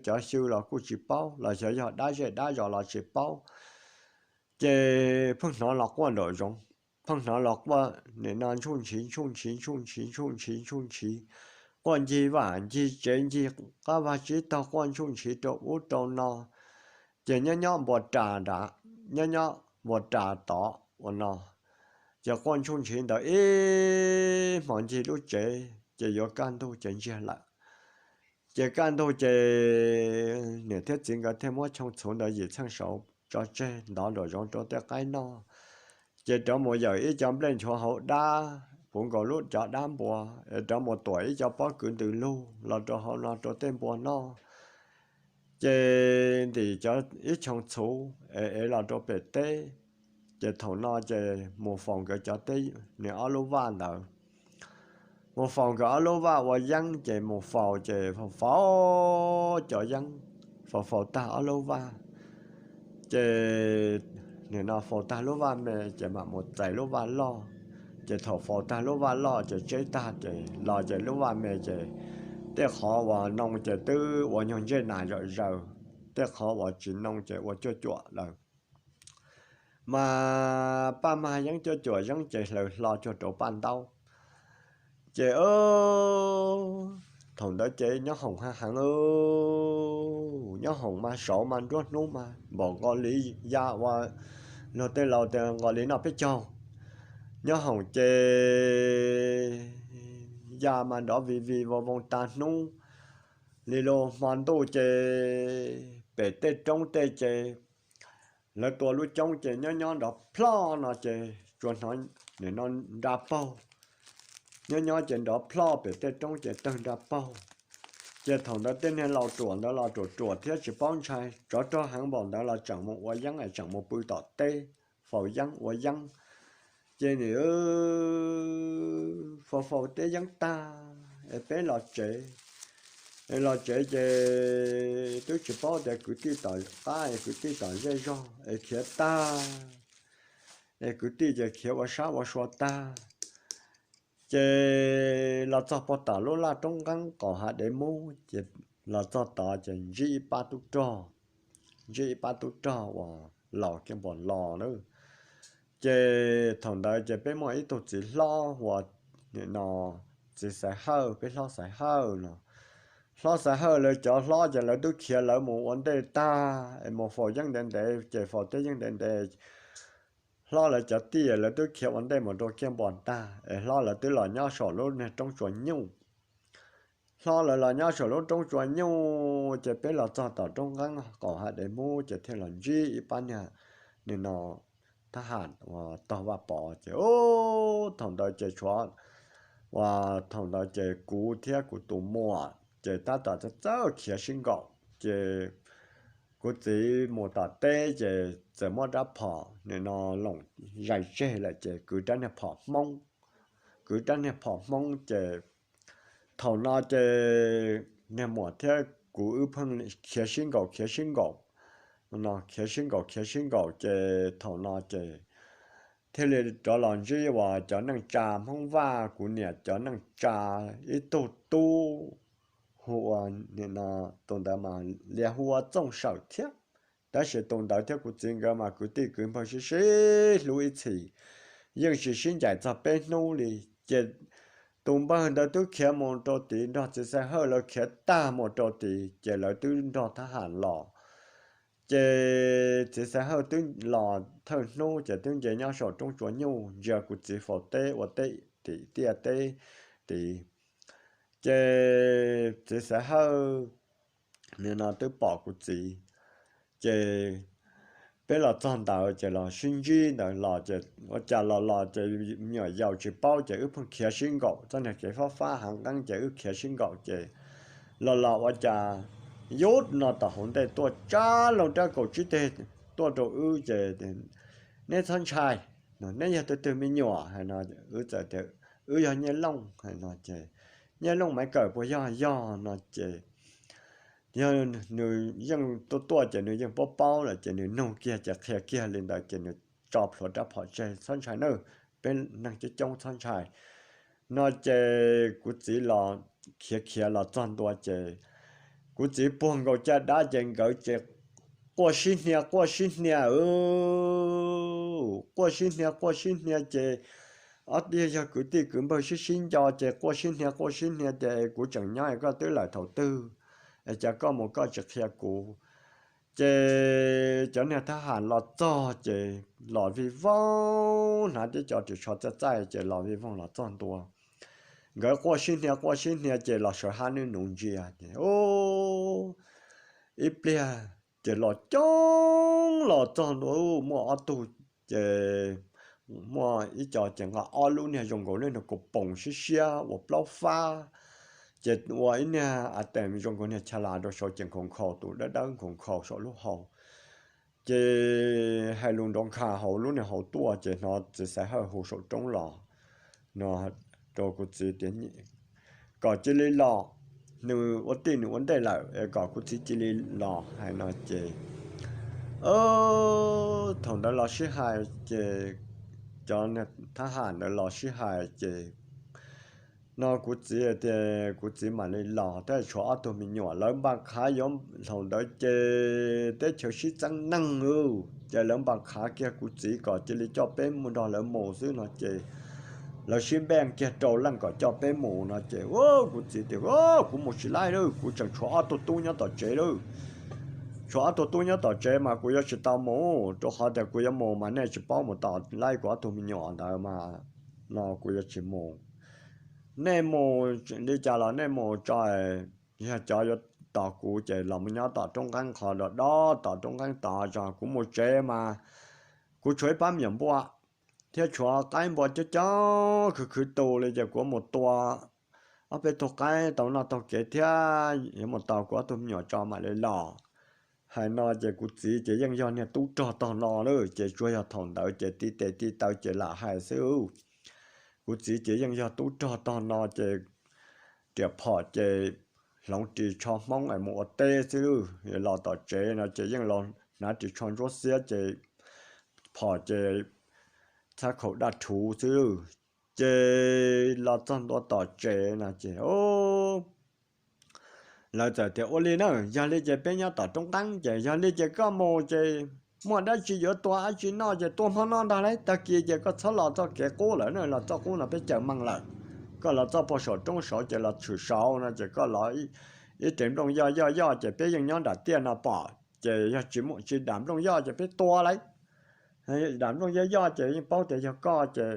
cov xyw los kuj tsis paub los xyov yog dab zej dab zos los tsis paub. Ces pheej hnov los quaj nraum zoov, pheej hnov los quaj nim no ntshuj ntshiv ntshuj ntshiv ntshuj ntshiv ntshuj ntshiv ntshuj ntshiv, quaj ncig vaj ncig tsev ncig qab vag tsib taug quaj ntshuj ntshiv rau ub rau no. Ces nyob nyob npua ras nrad, nyob nyob npua ras tod ua no, ces quaj ntshuj ntshiv ntawd ib hmos ncig lub tsev ces yuav kaj ntug ces ntsiag lawm. Ces kaj ntug ces niam thiab txiv nkawd thiaj muab choo txhuv ntawd yim txheej saud tso tseg ntov nraum zoov rau tej qaib noj. Ces rov mus yawm ib co nplej nchuav hauv dab puv nkaus lub cov dab npua, es rov mus tuam ib co pob kws ntws lug los rau hauv no rau tej npua noj. Ces ntim cov ib choo txhuv es ev los rau pem teb. Ces thaum no ces mus faus nkawd cov teb, nws ob lub vaj ntawd, mus faus nkawd ob lub vaj ua yeeb ces mus faus ces faus faus cov yeeb, faus faus tag ob lub vaj, ces nim no faus tag lub vaj me ces mam mus txais lub vaj loj. Ces thaum faus tag lub vaj loj ces tseb tag ces los ces lub vaj me ces tej qhov uas noo ces twb ua nyuag ntsej nas zom zaws, tej qhov uas tsis noo ces ua cuaj cuam lawm. Mas paj mag yeeb cuaj cuam yeeb ces hlaws hlo cuag rau paj ntaub. Ces Thaum ntawd ces nyob hoom heev heev, nyob hoom mas saud mas nruab hnub mas npaum nqos li ya uas luag tej laus tias nqos li noj peb caug. Nyob hoom ces ya mas nrov vij vij voo voo tas hnub li lus hmo ntuj ces pem tej roob tej ces lawv tua lub coob ces nyob nyob nrov plhoj no ces tsuas hnov nim no nra paug. Nyob nyob ces nrov plhoj pem tej roob ces tawg nra paug. Ces thaum ntawd tej niag laus ruam ntawd los ruam ruam thiab tsis paub ntshai, tsov rog heev npaum ntawd los tseem mus ua yeeb es tseem mus pw tom teb faus yeeb ua yeeb. Ces nim faus faus teb yeeb tag es peb los tsev. Es los tsev ces twb tsis paub tias kwv tij tom qab es kwv tij tom zej zog es khiav tag, es kwv tij ces khiav ua sab ua sua tag. Ces los txog puag tom lub laj roob nqeeb qaum hav dev mub ces los txog tod ces ntsib ib pab tub rog, ntsib ib pab tub rog uas laus kiag npaum los na. Ces thaum ntawd ces peb muaj ib tug txiv hlob uas nim no txiv Xaiv Hawj, peb hlob Xaiv Hawj no. Hlob Xaiv Hawj lawv cov hlob ces lawv twb khiav lawv mus ua ntej tag es mus faus yeeb ntev ntev ces faus teb yeeb ntev ntev. Hlob lawv cov tij lawv twb khiav ua ntej mus rau kiag npos tag es hlob lawv twb los nyob saum lub niag roob tsua nyuj. Hlob lawv los nyob saum lub roob tsua nyuj ces peb los txog tom roob nqeeb qaum hav dev mub ces thiaj los ntsib ib pab niag nim no thab ham uas taug Vaj Pov ces thaum ntawd ces tshuav uas thaum ntawd ces kuv thiab kuv tus muam ces tab tom txawj khiav sib nkaum ces kuv txiv mus tom teb ces txawm muab rab phom nim no loom zais tseg lawm ces kwv rab niag phom Hmoob, kwv rab niag phom Hmoob ces thaum no ces niag muam thiab kuv wb pheej khiav sib nkaum khiav sib nkaum, no khiav sib nkaum khiav sib nkaum ces thaum no ces thiaj li rov los ntsib uas cov neej tsa Hmoob Vaj, kuv niam cov neej tsa ib tug tub hu ua nim no tus ntawd mas lias hu ua Txooj Sawm thiab. Tab sis tus ntawd thiab kuv txiv nkawd mas kwv tij kwv npawg sib sib hlub ib txhis, yeej tsis sib ncaim txog peb hnub li. Ces tus npawg ntawd twb khiav mus rau tid nrog txiv Xaiv Hawj lawv khiav tag mus rau tid ces lawv twb nrog thab ham los. Ces txiv Xaiv Hawj twb los thawj hnub ces twb nce nyob saum roob tsua nyuj ntsia kuv txiv faus teb ua teb tim tiaj teb tid. Ces txiv Xaiv Hawj nim no twb pom kuv txiv, ces peb los txog ntawd ces los sib ntsib ntawd los ces ua cas los los ces me nyuam yaus tsis paub ces wb pheej khiav sib nkaum txoj niag kev fab fab hav nqeeb ces wb khiav sib nkaum ces los los ua cas yus no tom hauv ntej tuaj tsab loo rab kaum tsib teg tuaj rau wb ces, neb txhob ntshai, neb yog tus twg me nyuam hais no, wb txawm tias wb yog Nyiaj Looj hais no ces, Nyiaj Looj Maiv Kawm puas yog? Yog no ces yog nws yeej tuaj tuaj ces nws yeej paub paub lawm ces nws nug kiag ces qhia kiag li ntawd ces nws tso plhuav rab phom tseg, txhob ntshai nawb, peb neeg coob coob txhob ntshai no ces kuv txiv los khiav khiav los txog ntua ces kuv txiv puag nkaus caj dab ces nkawd ces quaj sib hnia quaj sib hnia, quaj sib hnia quaj sib hnia ces ob tug yog kwv tij kwv npawg sib sib nco ces quaj sib hnia quaj sib hnia ces kuv tseem nyob es koj twb lawm thaum twg es cas koj mus koj tsis qhia kuv. Ces cov niag thab ham los txog ces los vij voog hnav tib co ris tsho txaij txaij ces los vij voog los txog ntua. Nkawd quaj sib hnia quaj sib hnia ces los sawv hab nub nuv ntsia ces ib pliag ces los coob los txog ntua muaj ob tug ces muaj ib co ces nqa ob lub niag zoo nkaus li niag kaus poom siab siab ua plaub fab, ces ua ib niag a teem zoo nkaus niag cha las rau saud ces nkhaus nkhaus tus dawb dawb nkhaus nkhaus saum lub hau. Ces hais lus nrov nkha hauv lub niag hauv tuaj ces hnov txiv Xaiv Hawj hu saum roob los no rau kuv txiv tias kom cia li los, nws ua tij nws ua ntej lawm es kom kuv txiv cia li los hais no ces thaum ntawd los sib hais ces cov thab ham ntawd los sib hais ces no kuv txiv tias kuv txiv mam li los tab sis tshuav ob tug me nyuam lawv npaj qhav yuav, thaum ntawd ces teb chaws sib txeeb neeg ces lawv npaj qhav kiag kuv txiv kom cia li coj peb mus nrog lawv mus xwb no ces lawv sib npaj kiag rau leej kom coj peb mus no ces kuv txiv tias, Kuv mus tsis laib lawm, kuv tseem tshuav ob tug tub nyob tom tsev lawm. Tshuav ob tug tub nyob tom tsev mas kuv yuav tsis tau mus, rau qhov tias kuv yuav mus mas nej tsis paub mus tos laib kuv ob tug me nyuam ntawd mas no kuv yuav tsis mus. Nej mus li cas los nej mus tso, yog cov yuav tos kuv ces los mus nyob tom roob nqeeb qhov dob dob tom roob nqeeb tod, tso kuv mus tsev mas kuv tshuav ib pab me nyuam npua thiab tshuav qaib npua coob coob khwv khwv tu li ces kuv mus tua ob peb tug qaib tau noj taug kev thiab yuav mus tos kuv ob tug me nyuam tso mam li los. Hais no ces kuv txiv ces yeej yog niag tub rog tog no lawm ces tsuas yog thaum ntawd ces tib tes tib taw ces lam hais xwb. Kuv txiv ces yeej yog tub rog tog no ces riam phom ces hloov ris tsho hmoob es mus ua teb xwb lawm. Los tom tsev no ces yeej los hnav ris tsho ntsuab xiab ces phom ces txhab khaum daj rhuv xwb lawm. Ces los txog ntua tom tsev no ces lawv txawm tias, Ua li na, yog li ces peb nyob tom roob nqeeb ces yog li ces koj mus ces muaj dab tsi yuav tua dab tsi noj ces tua hmo no ntag lauj, tag kis ces koj txhob los txoj kev qub lawm na, los txoj qub no peb caws meej lawm. Koj los txoj puag saum roob saud ces los tshwm saud no ces koj los ib rev nplooj yoj yoj yoj ces peb yeej nyob nram tiaj no pom ces yog tsis muaj tsis dam nplooj yoj ces peb tua lauj. Dam nplooj yoj yoj ces yeej paub tias yog koj ces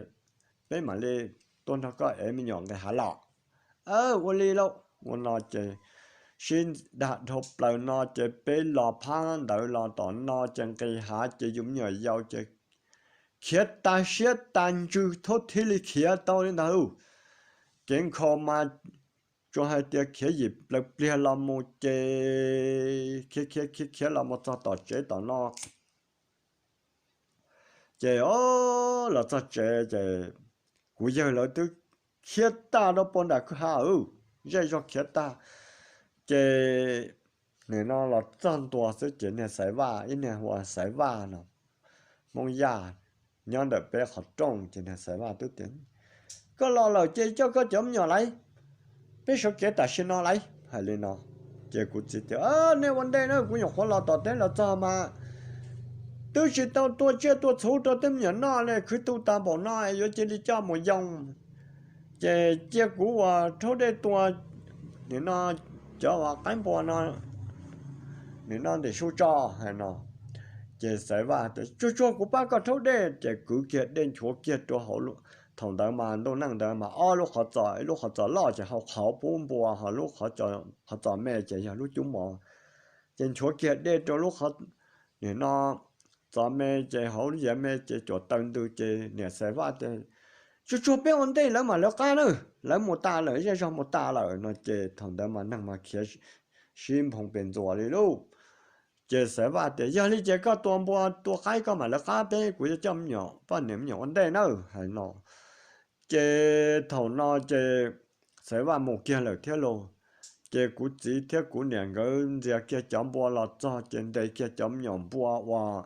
peb mam li tuaj nrog koj ev me nyuam nqis hav los. Ua li lauj, ua no ces sib dag dhau plaws no ces peb los phab ntawd los tom no ces nqis hav ces yus me nyuam yaus ces khiav tas siab tas ntsws thaub thiaj li khiav tau li ntag. Kev nkhaus mas tsuas hais tias khiav yim plaws pliag los mus ces khiav khiav khiav khiav los mus txog tom tsev tom no ces o, los txog tsev ces kuv yawg lawv twb khiav tag rau puag nram kwj ha, zej zog khiav tag. Ces nim no los txog ntua xwb ces niag Xaiv Vaj, ib niag hu ua Xaiv Vaj no, Hmoob Yaj, nyob ntawm peb qhov rooj ces niag Xaiv Vaj twb tias, Koj los lawm ces coj koj cov me nyuam lauj, peb sawv kev tam sim no lauj, hais li no. Ces kuv txiv tias, Nej ua ntej na, kuv nyuam qhuav los tom teb los txog mas twb tsis tau tua tsiaj tua txhuv rau tej me nyuam noj li, khwv tu tas npaum no yuav cia li coj mus yoo, ces cia kuv ua rhaub dej tua nim no cov uas qaib npua no nim no ntim su tso, hais no. Ces Xaiv Vaj tias, Tsuag tsuag kuv pab koj rhaub dej. Ces kwv kiag dej nchuav kiag rau hauv, thaum ntawd mas ntuj neej ntawd mas ob lub qhov txos, ib lub qhov txos loj ces hau qhov pub npua, ho lub qhov txos me ces yog lub cub mov. Ces nchuav kiag dej rau lub qhov, nim no txos me ces hauv lub yav me ces cuam taw ntws ces niam Xaiv Vaj tias, Tsuag tsuag peb ua ntej lawv mam lawv qab na, lawv mus tas lawm, zej zog mus tas lawm no. Ces thaum ntawd mas neeg mas khiav sib nphoo pes ntxuas li lauj. Ces Xaiv Vaj tias, Yog li ces koj tua npua tua qaib koj mam lawv qab, peb kuv yuav coj me nyuam poj niam me nyuam ua ntej nawb, hais no. Ces thaum no ces Xaiv Vaj mus kiag lawm thiab lauj. Ces kuv txiv thiab kuv niam nkawd ntxias kiag cov npua los txog ces ntes kiag cov me nyuam npua uas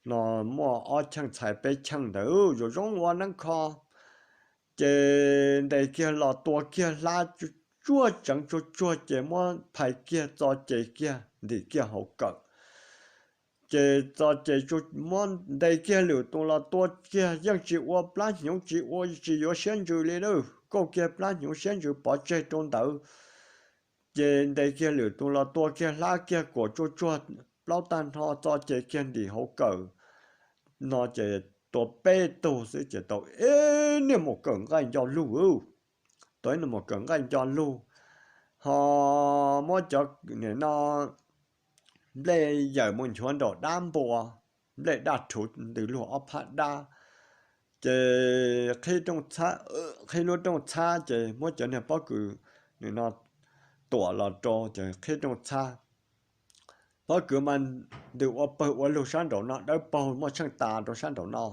no muaj ob cheej txhais peb cheej ntawd zoo zoo ua neeb kho. Ces ntes kiag los tua kiag hlab tsuag tseev tsuag tsuag ces muab phais kiag txo ces kiag ntim kiag hauv kawm. Ces txo ces muab ntes kiag lwm tus los tua kiag yeej tsis ua plab hnyuv, tsis ua tsis yuav siab ntsws li lauj, kauj kiag plab hnyuv siab ntsws pov tseg rau ntawd. Ces ntes kiag lwm tus los tua kiag hlab kiag kuam tsuag tsuag plaub tag nrho txo ces kiag ntim hauv kawm no ces tua peb tug xwb ces tau ib niag mus kawm nqaij nco lug, tau ib niag mus kawm nqaij nco lug, ho muab cov nim no nplej yawm mus nchuav nraum dab npua, nplej daj rhuv ntws lug ob phab dab. Ces qhib lub rooj txhab ces muab cov niag pob kws nim no tuam los rau ces qhib rooj txhab. Pob kws mas ntws ua pawg ua lug sab nraum no, dawb paug muaj tsheej tas rau sab nraum no.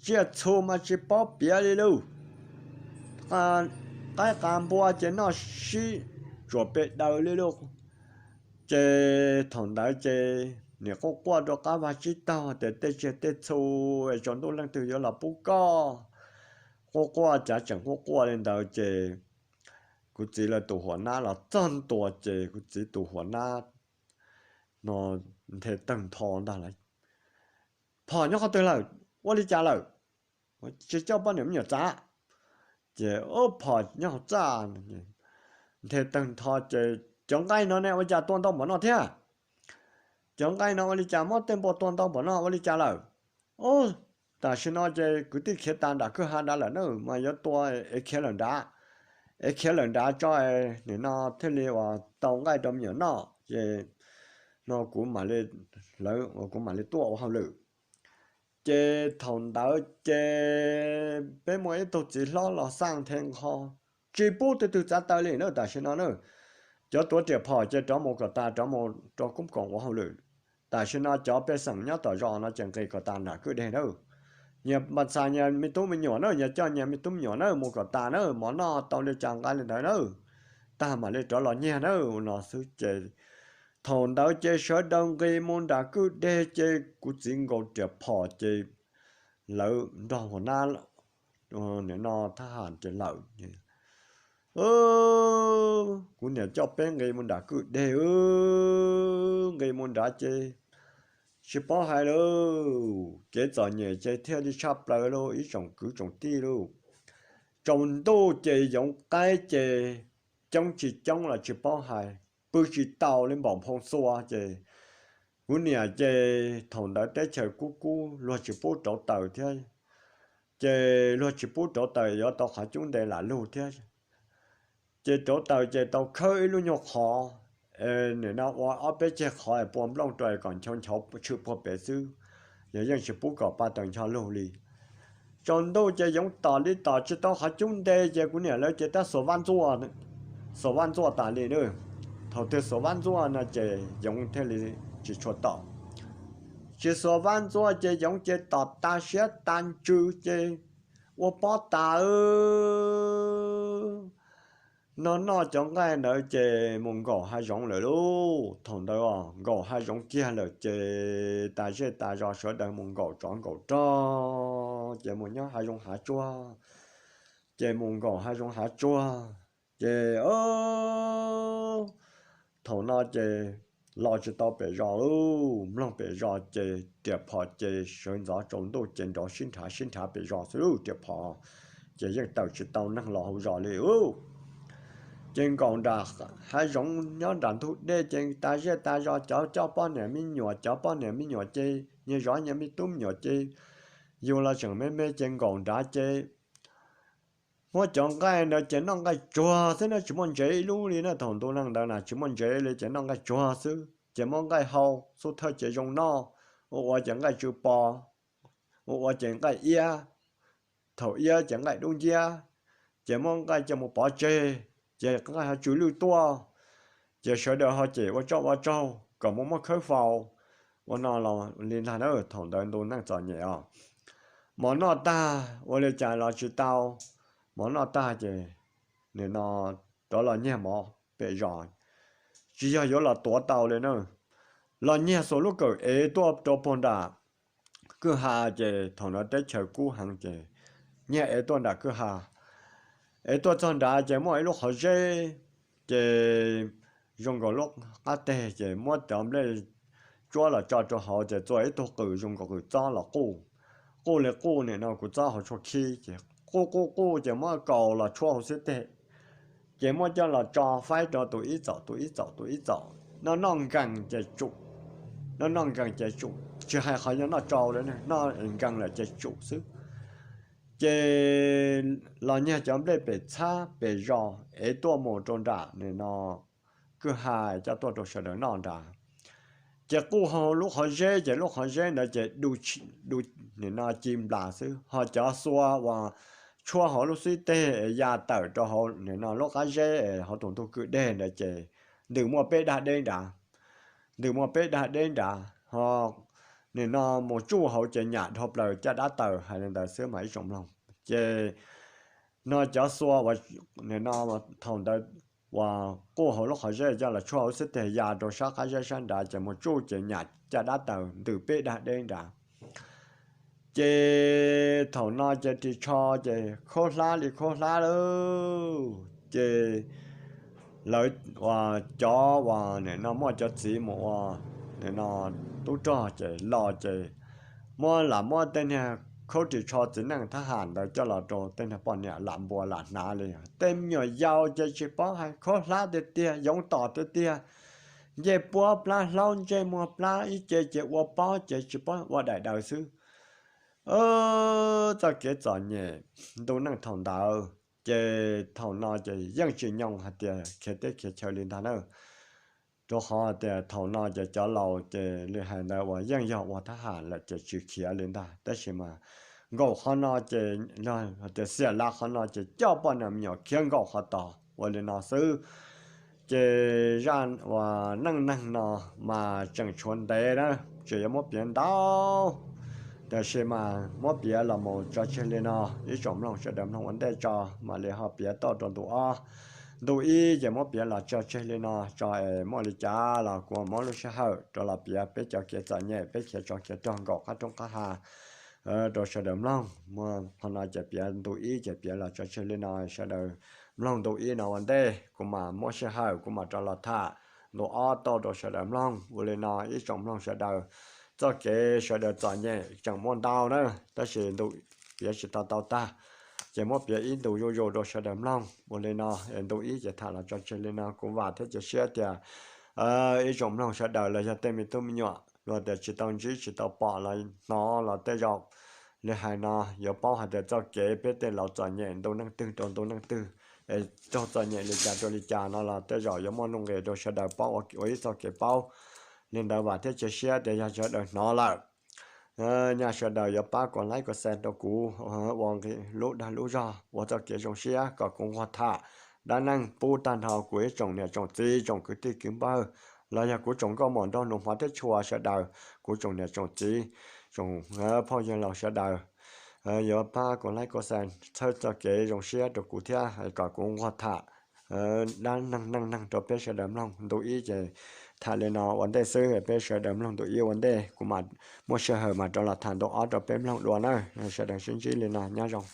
Tsiaj txhu mas tsis paub piav li lauj, qaib qa npua ces noj sib tsuam pes daws li lauj. Ces thaum ntawd ces nim quaj quaj rau qab vag tsib taug tias, Tej tsiaj tej txhu es tsaus ntuj leej twg yuav los pub koj? Quaj quaj cav tseem quaj quaj li ntawd ces kuv txiv lawv tus huam nab los txog ntua ces kuv txiv tus huam nab no nthe tawg ntho ntag lauj, Phom nyob qhov twg lawm? Ua li cas lawm? Tsis coj poj niam me nyuam txav? Ces ub, phom nyob hauv txaj, nthe tawg ntho ces, Cov nqaij no ne ua li cas tua ntau npaum no thiab? Cov nqaij no ua li cas muab tej npua tua ntau npaum no ua li cas lawm? Ub, tam sim no ces kwv tij khiav tas nram kwj ha nrad lawm na, mas yuav tua es khiav lawm nrad, es khiav lawm nrad tso, nim no thiaj li uas tau nqaij rau me nyuam noj ces no kuv mam li, lawv, kuv mam li tuaj ua hauj lwm. Ces thaum ntawd ces peb muaj ib tug txiv hlob los xaj nthe nqho, tsis pub tus twg txav taw li na tam sim no na. Cov tuav riam phom ces rov mus kom tas, rov mus rau koob koom ua hauj lwm. Tam sim no cov pej xeem nyob tom zos no ces nqis kom tas nram kwj deg na. Nyias mas txhais nyias me tub me nyuam na, nyias coj nyias me tub me nyuam na mus kom tas na, mov noj tau li cas nqa li ntawd na, tag mam li rov los nyiag na no xwb ces thaum ntawd ces sawv daws nqis mus nram kwj deg ces kuv txiv nkaus riam phom ces lawv nrog hua nab, nim no thab ham ces lawm. Kuv niam coj peb nqis mus nram kwj deg, nqis mus nrad ces tsis paub hais lauj, kev txom nyem ces thiaj li tshaj plaws lauj ib tsoom kwv tsoom tij lauj. Tsaus ntuj ces yoov qaib ces coob tsis coob los tsis paub hais, pw tsis tau li npaum nphoo xua ces kuv niam ces thaum ntawd teb chaws kub kub luag tsis pub rauv taws thiab, ces luag tsis pub rauv taws yuav tau qhov cub nte lam lug thiab. Ces rauv taws ces tau khawb ib lub nyuag qhov, nim no ua ob peb ceg qhov pua nplooj rau kom nchau nchauv tshwm puag pem xwb, yog yeej tsis pub kom pa taws ncho lug li. Tsaus ntuj ces yoov tom li tom tsis tau qhov cub nte ces kuv niam lawv ces tab xuas vab ntxuaj, xuas vab ntxuaj tas li na. Thaum twg xuas vab ntxuaj no ces yoov thiaj li tsis tshua tom. Tsis xuas vab ntxuaj ces yoov ces tom tas siab tas ntsws ces ua pob tas no noj cov nqaij ntawd ces mus nkaum hav zoov lawm lauj. Thaum ntawd nkaum hav zoov kiag lawm ces tas zej tas zos sawv daws mus nkaum tsov nkaum rog ces mus nyob hav zoov hav tsuag, ces mus nkaum hav zoov hav tsuag ces thaum no ces los tsis tau pem zos lauj, mloog pem zos ces riam phom ces sawv ntxov tsaus ntuj ces nrov sib nrhav sib nrhav pem zos xwb lauj, riam phom ces yeej tawm tsis tau neeg los hauv zos li lauj. Ces nkaum nram hav zoov nyob nram ntug dej ces tas zej tas zos cov coj poj niam me nyuam, cov poj niam me nyuam ces nyias zov nyias me tub me nyuam ces yus los tseem me me ces nkaum nrad ces muab cov nqaij ntawd ces noj nqaij tsuag xwb na, tsis muaj ntsev ib lub li na. Thaum ntu neej ntawd na tsis muaj ntsev li ces noj nqaij tsuag xwb, ces muab nqaij hau xub thawj ces zoo noj, ua ua ces nqaij tsw pos, ua ua ces nqaij iab, thaum iab ces nqaij dub nciab, ces muab nqaij coj mus pov tseg, ces nqaij ho tsw lwj tuaj, ces sawv daws ho cem ua tsoj ua tsaug kom mus muab khawb faus. Ua no los li ntag na, thaum ntawd ntu neej txom nyem os. Mov noj tag ua li cas los tsis tau, mov noj tag ces nim no rov los nyiag mov pem zos, tsis yog yuav los tuav tau li na. Los nyiag xuas lub kawm ev tuaj rau puag nram kwj ha, ces thaum ntawd teb chaws kub heev ces nyiag ev tuaj nram kwj ha. Ev tuaj txog nrad ces muaj ib lub qhov zeb, ces zoo nkaus lub qab teg, ces muab cov nplej tsuab los tso rau hauv ces txua ib tug qws zoo nkaus qws txob los quj. Quj li quj nim no kuv txob hauv tshuaj khib, ces quj quj quj ces muab kaus los tshuab hauv xib teg, ces muab coj los tso faib rau tus ib txaum tus ib txaum tus ib txaum, noj noj nkees ces tsum, noj noj nkees ces tsum, tsis hais qhov yog noj tsau li, noj nkees lawm ces tsum xwb. Ces los nyiag cov nplej pem txhab pem zos ev tuaj mus rau nram nim no kwj ha coj tuaj rau sawv daws noj nrad. Ces quj hauv lub qhov zeb, ces lub qhov zeb ntawd ces du, nim no ci nplas xwb, ho cov xua uas tshuab hauv lub xib teg ya tawm rau hauv nim no lub qab zeb hauv tus ntug kwj deg ntawd ces ntws muaj peb dag deb nrad, ntws muaj peb dag deb nrad, ho nim no mus tsuj hauv ces nyam dhau plaws caj dab taws, hais li ntawd xwb mas ib tsoom mloog. Ces no cov xua uas nim no thaum ntawd uas quj hauv lub qhov zeb coj los tshuab hauv xib teg ya rau sab qab zeb sab nrad ces mus tsuj ces nyam caj dab taws ntws peb dag deb nrad. Ces thaum no ces ris tsho ces khaub hlab li khaub hlab lawm, ces lawv uas cov uas nim no muaj cov txiv mus ua nim no tub rog ces los ces muab lam muab tej niag khaub ris tsho txiv neej thab ham ntawd coj los rau tej niag poj niam lam npua lam hnav li. Tej me nyuam yaus ces tsis paub hais, khaub hlab tiag tiag, yoov tom tiag tiag, ncej puab plab hlaub ntsej muag plab ib ce ces ua pob ces tsis paub ua daim daws xwb. Txoj kev txom nyem ntu neej thaum ntawd ces thaum no ces yeej tsis nyoo hais tias khiav teb khiav chaw li ntag na. Rau qhov tias thaum no ces cov laus ces li hais ntawd uas yeej yog ua thab ham lawm ces tsis khiav li ntag, tab sis mas nkaum qhov no ces, hais tias xiam lav qhov no ces coj poj niam me nyuam khiav nkaum qhov tod ua li no xwb. Ces zaj uas neej neeg no mas tseem tshuav ntev na, tseem yuav muab piav ntau, tab sis mas muab piav los mus tso tseg li no. Ib tsoom mloog sawv daws mloog ua ntej tso mam li ho piav tau rau ntu ob. Ntu ib ces muab piav los tso tseg li no tso es muaj li cas los kuv muab lub sij hawm rov los piav peb cov kev txom nyem peb khiav tsov khiav rog nkaum qab roob qab hav rau sawv daws mloog. Muaj qhov no ces piav ntu ib ces piav los tso tseg li no, sawv daws mloog ntu ib no ua ntej kuv mam muab sij hawm kuv mam rov los tham ntu ob tau rau sawv daws mloog. Ua li no ib tsoom mloog sawv daws, txoj kev sawv daws txom nyem tseem muaj ntau na, tab sis ntu piav tsis tau tau tag, ces muab piav ib ntu zuj zus rau sawv daws mloog. Ua li no es ntu ib ces tham los tso tseg li no. Kuv vam thiab cia siab tias ib tsoom mloog sawv daws los yog tej me tub me nyuam luag tias tsis tau ntsib tsis tau pom los hnov los tej zaum li hais no yuav paub hais tias txoj kev peb tej laus txom nyem ntu neej twg rau ntu neej twg, es raug txom nyem li cas rau li cas no los tej zaum yuav muaj nuj nqis rau sawv daws paub ua ib txoj kev paub. Li ntawd vam thiab cia siab tias yog sawv daws hnov lawm, nyaj sawv daws yuav pab kom like kom share rau kuv ua lub dag lub zog ua txoj kev zoo siab kom kuv nquag tham dab neeg pub tag nrho kuv ib tsoom niam tsoom txiv tsoom kwv tij kwv npawg los yog kuv tsoom nkauj muam nraug nus hmov thiab tshua sawv daws, kuv tsoom niam tsoom txiv tsoom phauj yawg laus sawv daws yuav pab kom like kom share txhawb txoj kev zoo siab rau kuv thiab kom kuv nquag tham dab neeg neej neeg rau peb sawv daws mloog. Ntu ib ces tham li no ua ntej xwb, peb sawv daws mloog ntu ib ua ntej kuv mam muaj sij hawm mam rov los tham ntu ob rau peb mloog dua na. Sawv daws sib ntsib li no, nyob zoo.